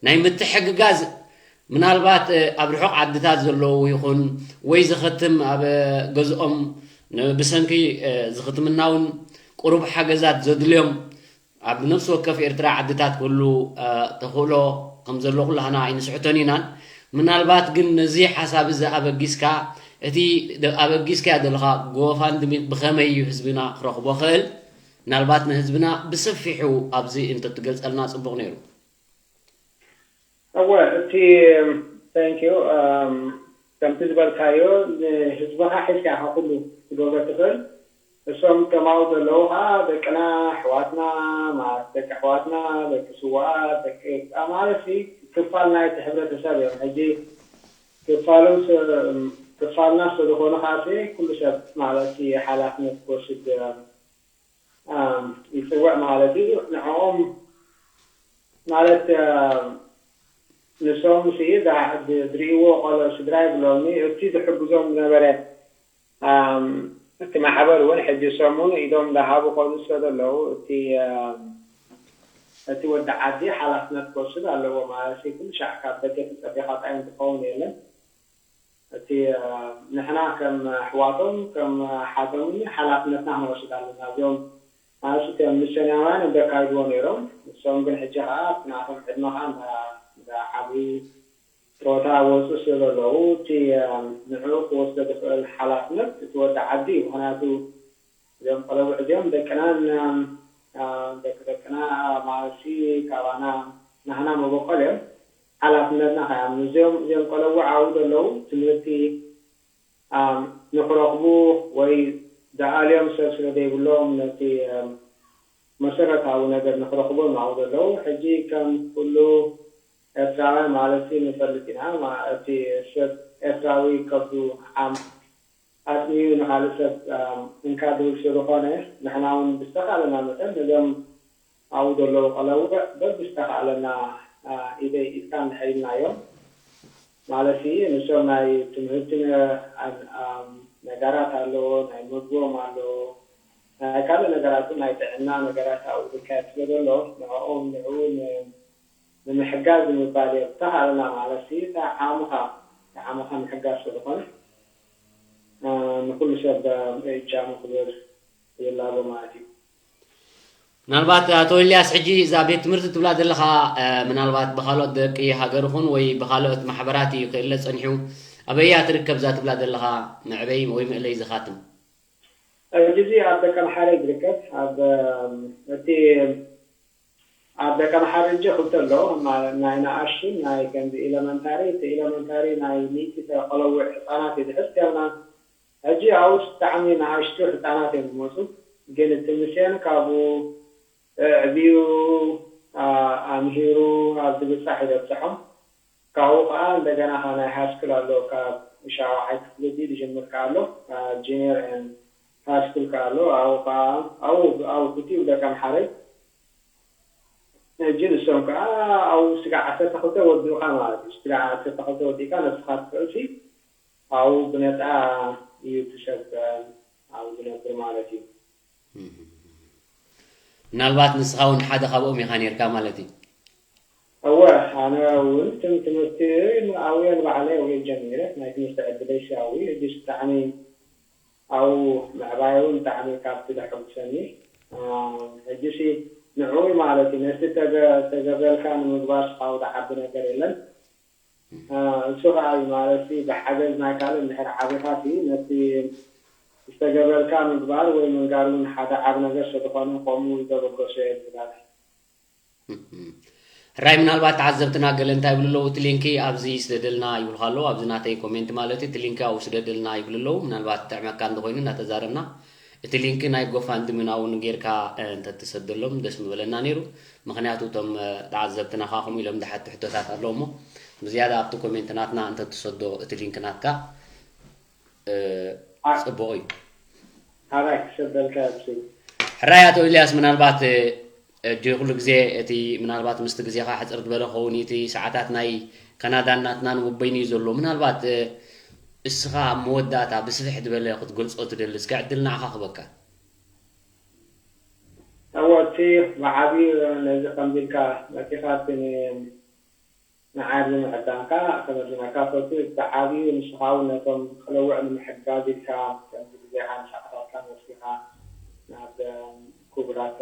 ናይ ምትሕግጋዝ ምናልባት ኣብ ርሑቕ ዓድታት ዘለዉ ይኹን ወይ ዝኸትም ኣብ ገዝኦም ብሰንኪ ዝኽትምና እውን ቁሩብ ሓገዛት ዘድልዮም ኣብ ነፍሲ ወከፍ ኤርትራ ዓድታት ክህሉ ተኽእሎ ከም ዘሎ ኩላህና ኣይንስሕቶን ኢናን። ምናልባት ግን ነዚ ሓሳብ እዚ ኣበጊስካ እቲ ኣበጊስካዮ ዘለኻ ጎፋንድሚ ብኸመይ እዩ ህዝብና ክረኽቦ ክእል? ምናልባት ንህዝብና ብሰፊሑ ኣብዚ እንተትገልጸልና ጽቡቕ ነይሩ። እወ እቲ thank you ከምቲ ዝበልካዮ ንህዝብኻ ሒዝካ ኢኻ ኩሉ ክትገብሮ ትኽእል። እሶም ከማኡ ዘለዉ ከዓ ደቅና ኣሕዋትና ማለት ደቂ ኣሕዋትና ደቂ ስዋኣት ደቂ ማለት ክፋል ናይቲ ሕብረተሰብ እዮም። ሕጂ ክፋሎም ክፋልና ስለዝኾኑ ከዓ ኩሉ ሰብ ማለት ሓላፍነት ክወስድ ይፅውዕ ማለት እዩ። ንዕኦም ማለት ንሶም ሲ ዝሪእዎ ቆሎ ስድራ ይብሎምኒ እቲ ዝሕግዞም ዝነበረ እቲ ማሕበር እውን ሕጂ እሶም እውን ኢዶም እንዳሃቡ ከሉ ስለ ዘለዉ እቲ እቲ ወዲ ዓዲ ሓላፍነት ክወስድ ኣለዎ ማለት እዩ። ኩሉ ሻዕ ካብ ደገ ተፀቢኻ ጣይ እንትኸውን የለን። እቲ ንሕና ከም ኣሕዋቶም ከም ሓቶም ሓላፍነትና ክንወስድ ኣለና። እዚኦም ማለት ከም ሚስዮናውያን እንተካይድዎ ነይሮም ንሶም ግን ሕጂ ከዓ ኣብቲ ናቶም ዕድመ ከዓ እንዳዓብዩ ጥሮታ ወፁ ስለ ዘለዉ እቲ ንዕኡ ክወስዶ ዝኽእል ሓላፍነት እቲ ወዲ ዓዲ እዩ። ምክንያቱ እዚኦም ቆለብዕ እዚኦም ደቅናን ደቂ ደቅና ማለትሲ ካባና ናህና መበቆል እዮም። ሓላፍነትና ከኣ እዚኦም እዚኦም ቆለብዕ ኣብኡ ዘለዉ ትምህርቲ ንክረኽቡ ወይ ዝኣልዮም ሰብ ስለ ዘይብሎም ነቲ መሰረታዊ ነገር ንክረኽቡ እዮም ኣብኡ ዘለዉ። ሕጂ ከም ኩሉ ኤርትራውያን ማለትሲ ንፈልጥ ኢና። እቲ ሰብ ኤርትራዊ ከብዱ ዓም ኣጥሚዩ ንካልእ ሰብ እንካ ዝብል ስለ ዝኾነ ንሕና እውን ብዝተኻእለና መጠን ነዞም ኣብኡ ዘለዉ ቆለውዕ በብዝተኻእለና ኢደይ ኢድካ እንድሕር ኢልናዮም ማለት እዩ። ንሶም ናይ ትምህርቲ ነ- ኣን- ኣም፣ ነገራት ኣለዎ፣ ናይ ምግቦም ኣለዎ፣ ናይ ካልእ ነገራት እውን ናይ ጥዕና ነገራት ኣብኡ ዝካየድ ስለ ዘሎ ንዕኦም ንዕኡ ን- ንምሕጋዝ ንምባል እየ። ብተኻእለና ማለት እዩ። እንታይ ዓቕምኻ እንታይ ዓቕምኻ ምሕጋዝ ስለ ዝኾነ ንኩሉ ሰብ እጃሙ ክብል ይላቦ ማለት እዩ። ምናልባት ኣቶ ኢልያስ ሕጂ እዛ ቤት ትምህርቲ ትብላ ዘለኻ ምናልባት ብካልኦት ደቂ ሃገር ይኹን ወይ ብካልኦት ማሕበራት እዩ ክእለ ፀኒሑ ኣበያ ትርከብ እዛ ትብላ ዘለኻ መዕበይ ወይ ምእለይ ዘኻትም ሕጂ እዚ ኣብ ደቀምሓረ ዝርከብ ኣብ እቲ ኣብ ደቀምሓረ ሕጂ ክልተ ኣለዉ ናይ ንኣሽቱን ናይ ከምዚ elementary እቲ elementary ናይ ሚእቲ ቆለውዕ ህፃናት እዩ ዝሕዝ ከብና ሕጂ ኣብኡ ብጣዕሚ ንኣሽቱ ህፃናት እዮም ዝመፁ ግን እቲ ምስያን ካብኡ ኣዕብዩ ኣምሂሩ ኣብዚ ብፃሕ ይበፅሖም ካብኡ ከዓ እንደገና ከዓ ናይ ሃይስኩል ኣሎ ካብ ሻውዓይ ክፍሊ እዚ ዝጅምር ከዓ ኣሎ junior and high school ከዓ ኣሎ ኣብኡ ከዓ ኣብኡ ኣብኡ ክልቲኡ ደቀምሓረ ሕጂ ንሶም ከዓ ኣብኡ ስጋዕ ዓሰርተ ክልተ ወዲእካ ማለት እዩ ስጋዕ ዓሰርተ ክልተ ወዲእካ ነብስካ ትጥዕሲ ኣብኡ ብነፃ እዩ እቲ ሰብ ኣብኡ ዝነብር ማለት እዩ ምናልባት ንስኻ እውን ሓደ ካብኦም ኢኻ ነርካ ማለት እዩ እወ ኣነ እውን ትም ትምህርቲ ኣብየ ንባዕለይ ኣብየ ጀሚረ ናይ ትምህርቲ ዕድለይ ሲ ኣብዩ ሕጂ ብጣዕሚ ኣብኡ ምዕባይ እውን ብጣዕሚ ካብቲ ዘሐጉሰኒ ሕጂ ሲ ንዕኡ ማለት እዩ ነቲ ዝተገበልካ ንምግባር ስኻው ዝዓቢ ነገር የለን እሱ ከዓ እዩ ማለት ብሓገዝ ናይ ካልእ እንድሕር ዓቢኻሲ ነቲ ዝተገበልካ ምግባር ወይ ምንጋር እውን ሓደ ዓብ ነገር ስለዝኾነ ከምኡ ዘበገሶ እየ ዝብላለ ሕራይ ምናልባት ተዓዘብትና ገለ እንታይ ይብሉ ኣለዉ እቲ ሊንኪ ኣብዚ ስደደልና ይብሉካ ኣለዉ ኣብዚ ናተይ ኮሜንት ማለት እቲ ሊንኪ ኣብኡ ስደደልና ይብሉ ኣለዉ ምናልባት ትጥዕመካ እንተኮይኑ እናተዛረብና እቲ ሊንክ ናይ ጎፋንድሚና እውን ጌርካ እንተትሰደሎም ደስ ምበለና ነይሩ ምክንያቱ እቶም ተዓዘብትና ከዓ ከምኡ ኢሎም ዝሓቱ ሕቶታት ኣለዉ እሞ ብዝያዳ ኣብቲ ኮሜንት ናትና እንተትሰዶ እቲ ሊንክ ናትካ ፅቡቅ እዩ ሓራይ ክሰደልካ ያብስል ሕራይ ኣቶ ኢልያስ ምናልባት ሕጂ ኩሉ ግዜ እቲ ምናልባት ምስቲ ግዜኻ ሕፅር ዝበለ ክኸውን እቲ ሰዓታት ናይ ካናዳን ናትናን ወበይኑ እዩ ዘሎ ምናልባት እስኻ ኣብ መወዳእታ ብስፍሕ ዝበለ ክትገልፆ ትደሊ እስከ ዕድል ንዓኻ ክበካ እወ እቲ ብዓብዩ ነዚ ከምዚ ኢልካ መፂኻ እቲ ንዓድ ንምዕዳንካ ከመዝነካ ፈቱ ብዓብዩ ንስኻ እውን ነቶም ከለውዕ ንምሕጋዝ ኢልካ ከምዚ ግዜኻ ንሰዓታትካ ወሲኻ ናብ ክቡራት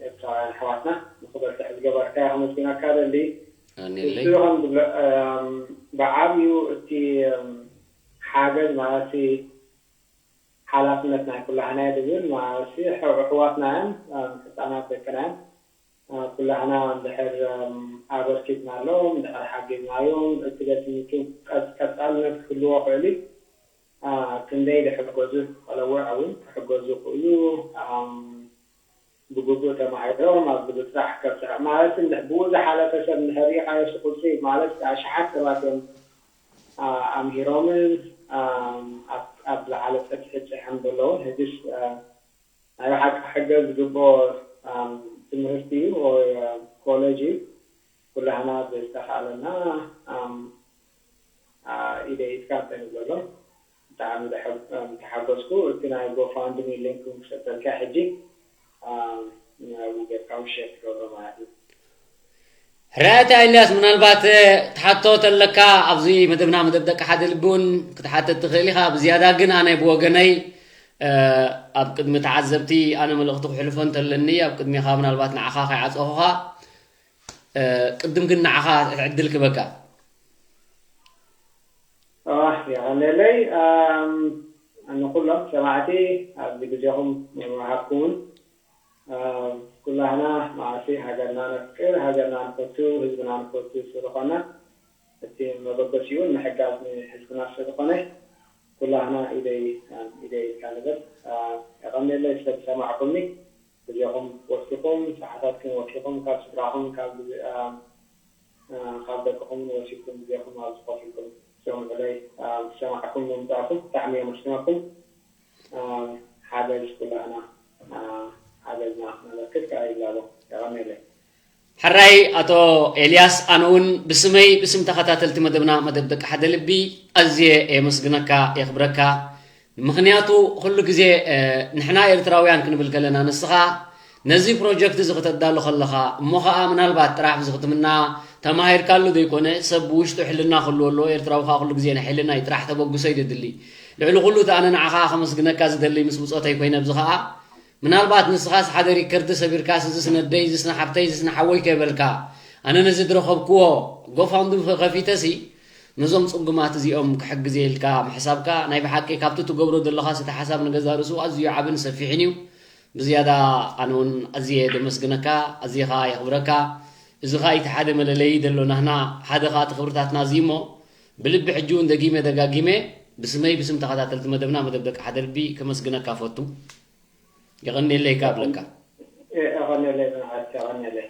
ኤርትራውያን ኣሕዋትና ንክበፅሕ ዝገበርካዮ ከመስግነካ ደሊ እሱ ከም ብዓብዩ እቲ ሓገዝ ማለት ሓላፍነት ናይ ኩላህና እዩ ዝብል ማለት ኣሕዋትና እዮም ህፃናት ደቅና እዮም ኩላህና እንድሕር ኣበርኪትና ኣለዎም እንድሕር ሓጊዝናዮም እቲ ቤት ትምህርቲ ቀፃልነት ክህልዎ ክእል ክንደይ ዝሕገዙ ቆለውዕ እውን ክሕገዙ ይኽእሉ ብግቡእ ተማሂሮም ኣብ ዝብል ስራሕ ከብፅሕ ማለት ብኡ ዝሓለፈ ሰብ እንድሕር ሪኢኻዮ ስቁፅሪ ማለት ኣሽሓት ሰባት እዮም ኣምሂሮምን ኣብ ዝዓለ ፀፍሒ ፅሖም ዘለውን ሕጅስ ናይ ብሓቂ ክሕገዝ ዝግብኦ ትምህርቲ እዩ ወይ ኮሌጅ እዩ ኩላህና ብዝተኻእለና ኢደ ኢድካ እንተንብለሎም ብጣዕሚ ተሓጎስኩ እቲ ናይ ጎፋንድሚ ሊንክ ክሰጠልካ ሕጂ ናብኡ ጌርካ ውን ሸር ትገብሮ ማለት እዩ ሕራያት ኢልያስ ምናልባት ትሓቶ ተለካ ኣብዚ መደብና መደብ ደቂ ሓደ ልቢ እውን ክትሓተት ትኽእል ኢኻ ብዝያዳ ግን ኣነ ብወገነይ ኣብ ቅድሚ ተዓዘብቲ ኣነ መልእኽቲ ክሕልፎ እንተለኒ ኣብ ቅድሚኻ ምናልባት ንዓኻ ከይዓፀኹኻ ቅድም ግን ንዓኻ ዕድል ክበካ የቐነለይ ንኩሎም ሰማዕቲ ኣብዚ ግዜኹም ምሃብኩምን ኩላህና መዓሲ ሃገርና ነፍቅር ሃገርና ንፈቱ ህዝብና ንፈቱ ስለዝኾና እቲ መበገሲኡ ምሕጋዝ ንህዝብና ስለዝኾነ ኩላህና ኢደይ ኢደይ ኢልካ ንበል የቐነለይ ስለዝሰማዕኩምኒ ግዜኹም ወሲኹም ሰዓታትኩም ወሲኹም ካብ ስድራኹም ካብ ካብ ደቅኹም ወሲድኩም ግዜኹም ኣብዚ ኮፍ ኢልኩም ትሰምዑለይ ዝሰማዕኩም ምምፃእኩም ብጣዕሚ የመስግነኩም ሓገዝ ኩላህና ሓገዝና ክነበርክት ከዓ ይላቦ የቐንየለይ ሕራይ ኣቶ ኤልያስ፣ ኣነ እውን ብስመይ ብስም ተኸታተልቲ መደብና መደብ ደቂ ሓደ ልቢ ኣዝየ የመስግነካ የኽብረካ። ምኽንያቱ ኩሉ ግዜ ንሕና ኤርትራውያን ክንብል ከለና ንስኻ ነዚ ፕሮጀክት እዚ ክተዳሉ ከለኻ እሞ ኸኣ ምናልባት ጥራሕ ብዚ ክትምና ተማሂርካሉ ዘይኮነ ሰብ ብውሽጡ ሕልና ክህልዎ ኣለዎ። ኤርትራዊ ኸኣ ኩሉ ግዜ ናይ ሕልና እዩ ጥራሕ ተበግሶ እዩ ዘድሊ። ልዕሊ ኩሉ እቲ ኣነ ንዓኻ ከመስግነካ ዝደሊ ምስ ብጾተይ ኮይነ ኣብዚ ኸኣ ምናልባት ንስኻስ ሓደ ሪከርድ ሰቢርካስ እዚስ ነደይ እዚስ ንሓብተይ እዚስ ንሓወይ ከይበልካ ኣነ ነዚ ዝረኸብክዎ ጎፋንዱ ከፊተሲ ነዞም ጽጉማት እዚኦም ክሕግዝ ኢልካ ምሕሳብካ ናይ ብሓቂ ካብቲ ትገብሮ ዘለኻስ እቲ ሓሳብ ንገዛ ርእሱ ኣዝዩ ዓብን ሰፊሕን እዩ። ብዝያዳ ኣነ እውን ኣዝየ ደመስግነካ፣ ኣዝየ ኸኣ የኽብረካ። እዚ ኸኣ እቲ ሓደ መለለዪ ዘሎ ናህና ሓደ ኸኣ እቲ ክብርታትና እዚ እሞ ብልቢ ሕጂ እውን ደጊመ ደጋጊመ ብስመይ ብስም ተኸታተልቲ መደብና መደብ ደቂ ሓደ ልቢ ከመስግነካ ፈቱ። የቐንየለይ ካብ ለካ። የቐንየለይ ብንዓት የቐንየለይ።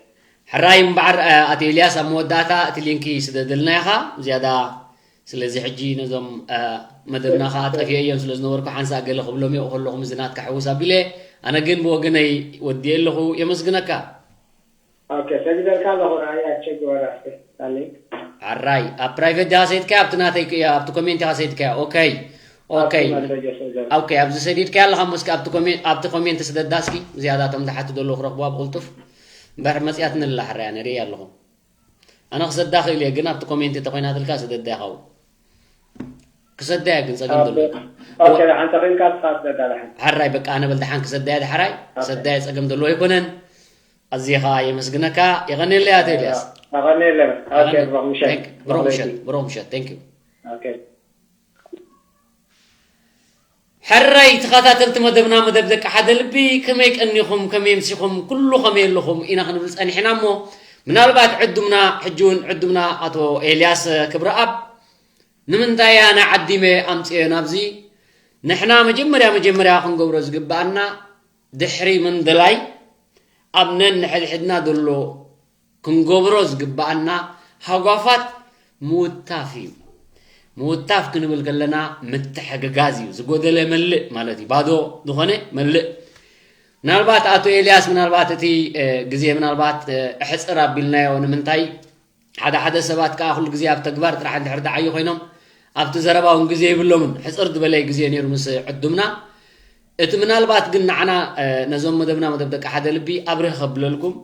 ሕራይ እምበዓር ኣቶ ኤልያስ ኣብ መወዳእታ እቲ ሊንኪ ስደደልና ኢኻ ዝያዳ። ስለዚ ሕጂ ነዞም መደብና ከዓ ጠፊአ እዮም ስለ ዝነበርኩ ሓንሳእ ገለ ክብሎም እየ ከለኹም እዚ ናትካ ሕውስ ኣቢለ። ኣነ ግን ብወገነይ ወዲየ ኣለኹ። የመስግነካ። ኦኬ ሰጊደልካ ኣለኹ። ራእያ ቸግባራ ስታሊን ሕራይ ኣብ ፕራይቬት ዲኻ ሰይድካዮ ኣብቲ ናተይ ኣብቲ ኮሜንት ኢኻ ሰይድካዮ። ኦኬ ኦኬ ኦኬ ኣብዚ ሰዲድካዮ ኣለኻ እሞ እስኪ ኣብቲ ኮሜንት ኣብቲ ኮሜንት ስደዳ እስኪ ዝያዳ እቶም ዝሓቱ ዘለዉ ክረኽብዋ ብቕልጡፍ። እምበር መፅያትኒ ኣላ ሕራይ ኣነ ርእየ ኣለኹ። ኣነ ክሰዳ ክእል እየ ግን ኣብቲ ኮሜንት እንተኮይናትልካ ስደዳ ኢኻ። ክሰዳ እየ ግን ፀገም ዘሎ። ኦኬ ሓንተ ኮይንካ ስኻ ስደዳ ድሓን። ሕራይ በቃ ኣነ በል ድሓን ክሰዳ እየ ድሓራይ። ሰዳ እየ ፀገም ዘለዎ ኣይኮነን። ኣዝየ ኸዓ የመስግነካ። የቐንየለይ ኣቶ ኤልያስ። ኣቐንየለይ። ኦኬ ብሩኽ ምሸት። Thank you። ብሩኽ ምሸት። ብሩኽ ምሸት። Thank you። ኦኬ ሕራይ ተኸታተልቲ መደብና መደብ ደቂ ሓደ ልቢ ከመይ ቀኒኹም ከመይ ምሲኹም ኩሉ ከመይ ኣለኹም ኢና ክንብል ጸኒሕና እሞ ምናልባት ዕዱምና ሕጂ እውን ዕዱምና ኣቶ ኤልያስ ክብረኣብ ንምንታይ እያ ንዓዲመ ኣምፅኤ ናብዚ ንሕና መጀመርያ መጀመርያ ክንገብሮ ዝግበኣና ድሕሪ ምንድላይ ኣብ ነንሕድሕድና ዘሎ ክንገብሮ ዝግበኣና ሃጓፋት ምውታፍ እዩ። ምውታፍ ክንብል ከለና ምትሕግጋዝ እዩ። ዝጎደለ መልእ ማለት እዩ። ባዶ ዝኾነ መልእ። ምናልባት ኣቶ ኤልያስ ምናልባት እቲ ግዜ ምናልባት ሕፅር ኣቢልናዮ ንምንታይ ሓደ ሓደ ሰባት ከዓ ኩሉ ግዜ ኣብ ተግባር ጥራሕ እንድሕር ደዓዩ ኮይኖም ኣብቲ ዘረባ እውን ግዜ ይብሎምን ሕፅር ዝበለ ግዜ ነይሩ ምስ ዕዱምና እቲ ምናልባት ግን ንዓና ነዞም መደብና መደብ ደቂ ሓደ ልቢ ኣብርህ ከብለልኩም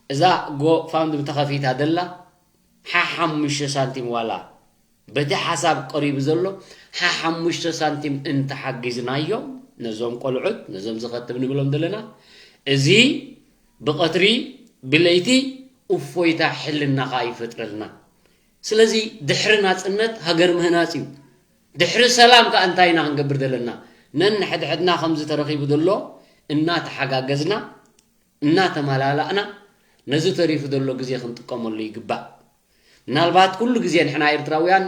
እዛ ጎ ፋውንድ ተኸፊታ ደላ ሓሓሙሽተ ሳንቲም ዋላ በቲ ሓሳብ ቀሪቡ ዘሎ ሓሓሙሽተ ሳንቲም እንተሓጊዝናዮም ነዞም ቆልዑት ነዞም ዝኸትብ ንብሎም ዘለና እዚ ብቐትሪ ብለይቲ እፎይታ ሕልና ኸዓ ይፈጥረልና። ስለዚ ድሕሪ ናፅነት ሃገር ምህናፅ እዩ። ድሕሪ ሰላም ከዓ እንታይ ኢና ክንገብር ዘለና? ነንሕድሕድና ከምዚ ተረኺቡ ዘሎ እናተሓጋገዝና እናተመላላእና ነዚ ተሪፉ ዘሎ ግዜ ክንጥቀመሉ ይግባእ። ምናልባት ኩሉ ግዜ ንሕና ኤርትራውያን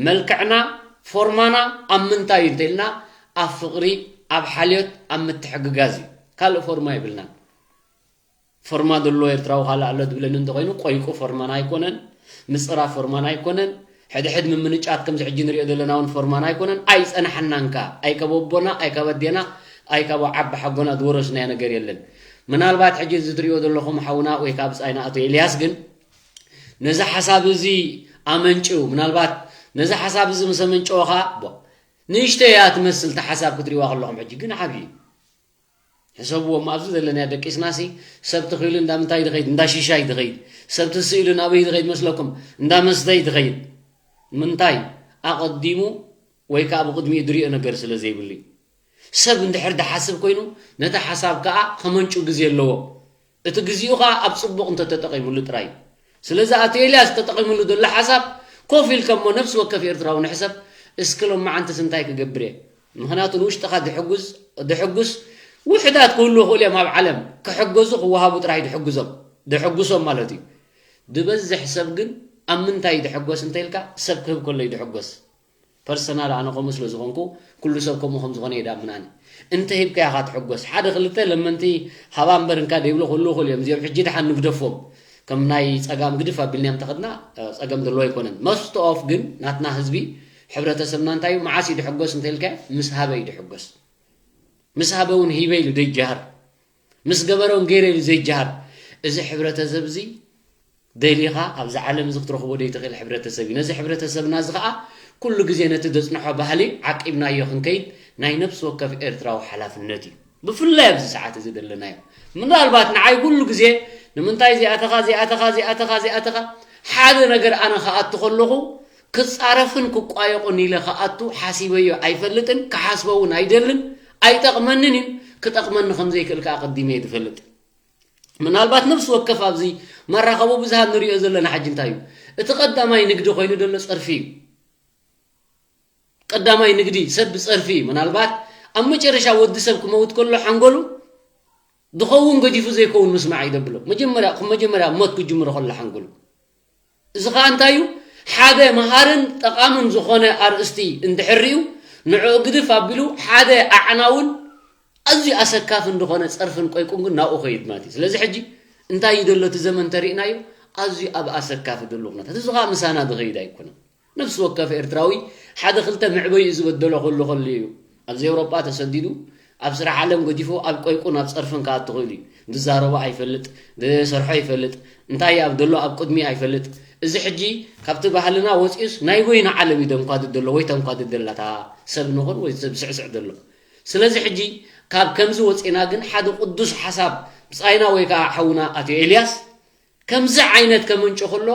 መልክዕና ፎርማና ኣብ ምንታይ እዩ እንተኢልና ኣብ ፍቕሪ ኣብ ሓልዮት ኣብ ምትሕግጋዝ እዩ። ካልእ ፎርማ የብልናን። ፎርማ ዘሎ ኤርትራዊ ካልእ ኣሎ ትብለኒ እንተኮይኑ ቆይቁ ፎርማና ኣይኮነን፣ ምጽራፍ ፎርማና ኣይኮነን፣ ሕድሕድ ምምንጫት ከምዚ ሕጂ ንሪኦ ዘለና እውን ፎርማና ኣይኮነን። ኣይጸናሕናን ከኣ ኣይ ካብ ኣቦና ኣይ ካብ ኣዴና ኣይ ካብ ዓቢ ሓጎና ዝወረስናዮ ነገር የለን። ምናልባት ሕጂ እዚ ትሪእዎ ዘለኹም ሓውና ወይ ከዓ ብጻይና ኣቶ ኤልያስ ግን ነዚ ሓሳብ እዚ ኣመንጭው ምናልባት ነዚ ሓሳብ እዚ ምስ ኣመንጨወ ከዓ ንእሽተይ እያ ትመስል እታ ሓሳብ ክትሪእዋ ከለኹም ሕጂ ግን ዓብዪ እዩ። ሕሰብዎ እሞ ኣብዚ ዘለና ደቂስናሲ ሰብ ተኺሉ እንዳ ምንታይ ድኸይድ እንዳ ሽሻይ ድኸይድ ሰብ ትስኢሉ ናበይ ድኸይድ መስለኩም እንዳ መስተይ ድኸይድ ምንታይ ኣቐዲሙ ወይ ከዓ ብቕድሚኡ ድሪኦ ነገር ስለ ዘይብሉ እዩ። ሰብ እንድሕር ድሓስብ ኮይኑ ነቲ ሓሳብ ከዓ ከመንጩ ግዜ ኣለዎ። እቲ ግዚኡ ኸዓ ኣብ ጽቡቕ እንተተጠቒሙሉ ጥራይ እዩ። ስለዚ ኣቶ ኤልያስ ተጠቒሙሉ ዘሎ ሓሳብ ኮፍ ኢልካ እሞ ነፍሲ ወከፍ ኤርትራዊ ንሕሰብ እስኪ ሎመዓንትስ እንታይ ክገብር እየ ምኽንያቱ ንውሽጥኻ ድሕጉስ ድሕጉስ ውሕዳት ክህልዉ ይኽእሉ እዮም ኣብ ዓለም ክሕገዙ ክወሃቡ ጥራይ ድሕግዞም ድሕጉሶም ማለት እዩ። ድበዝሕ ሰብ ግን ኣብ ምንታይ እዩ ድሕጎስ እንተኢልካ ሰብ ክህብ ከሎ እዩ ድሕጎስ። ፐርሰናል ኣነ ከምኡ ስለ ዝኾንኩ ኩሉ ሰብ ከምኡ ከም ዝኾነ እየ ድኣምን ኣነ። እንተ ሂብካዮ ኢኻ ትሕጎስ። ሓደ ክልተ ለመንቲ ሃባ እምበር እንካ ደይብሉ ክህልዉ ይኽእሉ እዮም። እዚኦም ሕጂ ደሓን ንግደፎም። ከም ናይ ጸጋም ግድፍ ኣቢልናዮም እንተኸድና ጸገም ዘለዎ ኣይኮነን። most of ግን ናትና ህዝቢ ሕብረተሰብና እንታይ እዩ መዓስ እዩ ድሕጎስ እንተ ኢልካዮ ምስ ሃበ እዩ ድሕጎስ። ምስ ሃበ እውን ሂበ ኢሉ ደይጀሃር። ምስ ገበረ እውን ገይረ ኢሉ ዘይጀሃር። እዚ ሕብረተሰብ እዚ ደሊኻ ኣብዚ ዓለም እዚ ክትረኽቦ ዘይትኽእል ሕብረተሰብ እዩ። ነዚ ሕብረተሰብና እዚ ኸዓ ኩሉ ግዜ ነቲ ዘጽንሖ ባህሊ ዓቂብናዮ ክንከይድ ናይ ነፍሲ ወከፍ ኤርትራዊ ሓላፍነት እዩ። ብፍላይ ኣብዚ ሰዓት እዚ ዘለናዮ። ምናልባት ንዓይ ኩሉ ግዜ ንምንታይ እዚኣተኻ፣ እዚኣተኻ፣ እዚኣተኻ፣ እዚኣተኻ፣ ሓደ ነገር ኣነ ክኣቱ ከለኹ ክጻረፍን ክቋየቑን ኢለ ክኣቱ ሓሲበዮ ኣይፈልጥን፣ ክሓስቦ እውን ኣይደልን፣ ኣይጠቕመንን እዩ። ክጠቕመኒ ከም ዘይክእል ከኣ ኣቐዲመ እየ ዝፈልጥ። ምናልባት ነፍሲ ወከፍ ኣብዚ መራኸቢ ብዙሃን ንሪኦ ዘለና ሕጂ እንታይ እዩ? እቲ ቀዳማይ ንግዲ ኮይኑ ዘሎ ጸርፊ እዩ። ቀዳማይ ንግዲ ሰብ ብጸርፊ እዩ። ምናልባት ኣብ መጨረሻ ወዲ ሰብ ክመውት ከሎ ሓንጎሉ ዝኸውን ገዲፉ ዘይከውን ምስማዕ እዩ ዘብሎ። መጀመርያ፣ ከም መጀመርያ ሞት ክጅምሮ ከሎ ሓንጎሉ። እዚ ኸኣ እንታይ እዩ? ሓደ መሃርን ጠቓምን ዝኾነ ኣርእስቲ እንድሕር ሪኡ ንዕኡ ግድፍ ኣቢሉ ሓደ ኣዕናውን ኣዝዩ ኣሰካፍን ዝኾነ ጸርፍን ቆይቁን ግን ናብኡ ኸይድ ማለት እዩ። ስለዚ ሕጂ እንታይ እዩ ዘሎ እቲ ዘመን ተሪእናዮ? ኣዝዩ ኣብ ኣሰካፊ ዘሎ ኩነታት። እዚ ኸኣ ምሳና ዝኸይድ ኣይኮነን። ነፍሲ ወከፍ ኤርትራዊ ሓደ ክልተ መዕበይኡ ዝበደሎ ከሎ ከሎ እዩ። ኣብዚ ኤውሮጳ ተሰዲዱ ኣብ ስራሕ ዓለም ገዲፉ ኣብ ቆይቁን ኣብ ጸርፍን ክኣቱ ክእል እዩ። ዝዛረቦ ኣይፈልጥ፣ ዝሰርሖ ኣይፈልጥ፣ እንታይ ኣብ ዘሎ ኣብ ቅድሚ ኣይፈልጥ። እዚ ሕጂ ካብቲ ባህልና ወፂኡስ ናይ በይኑ ዓለም እዩ ደንኳድድ ዘሎ ወይ ተንኳድድ ዘላ እታ ሰብ ንኹን ወይ ሰብ ስዕስዕ ዘሎ። ስለዚ ሕጂ ካብ ከምዚ ወፂና ግን ሓደ ቅዱስ ሓሳብ ብፃይና ወይ ከዓ ሓውና ኣቶ ኤልያስ ከምዚ ዓይነት ከመንጮ ከሎ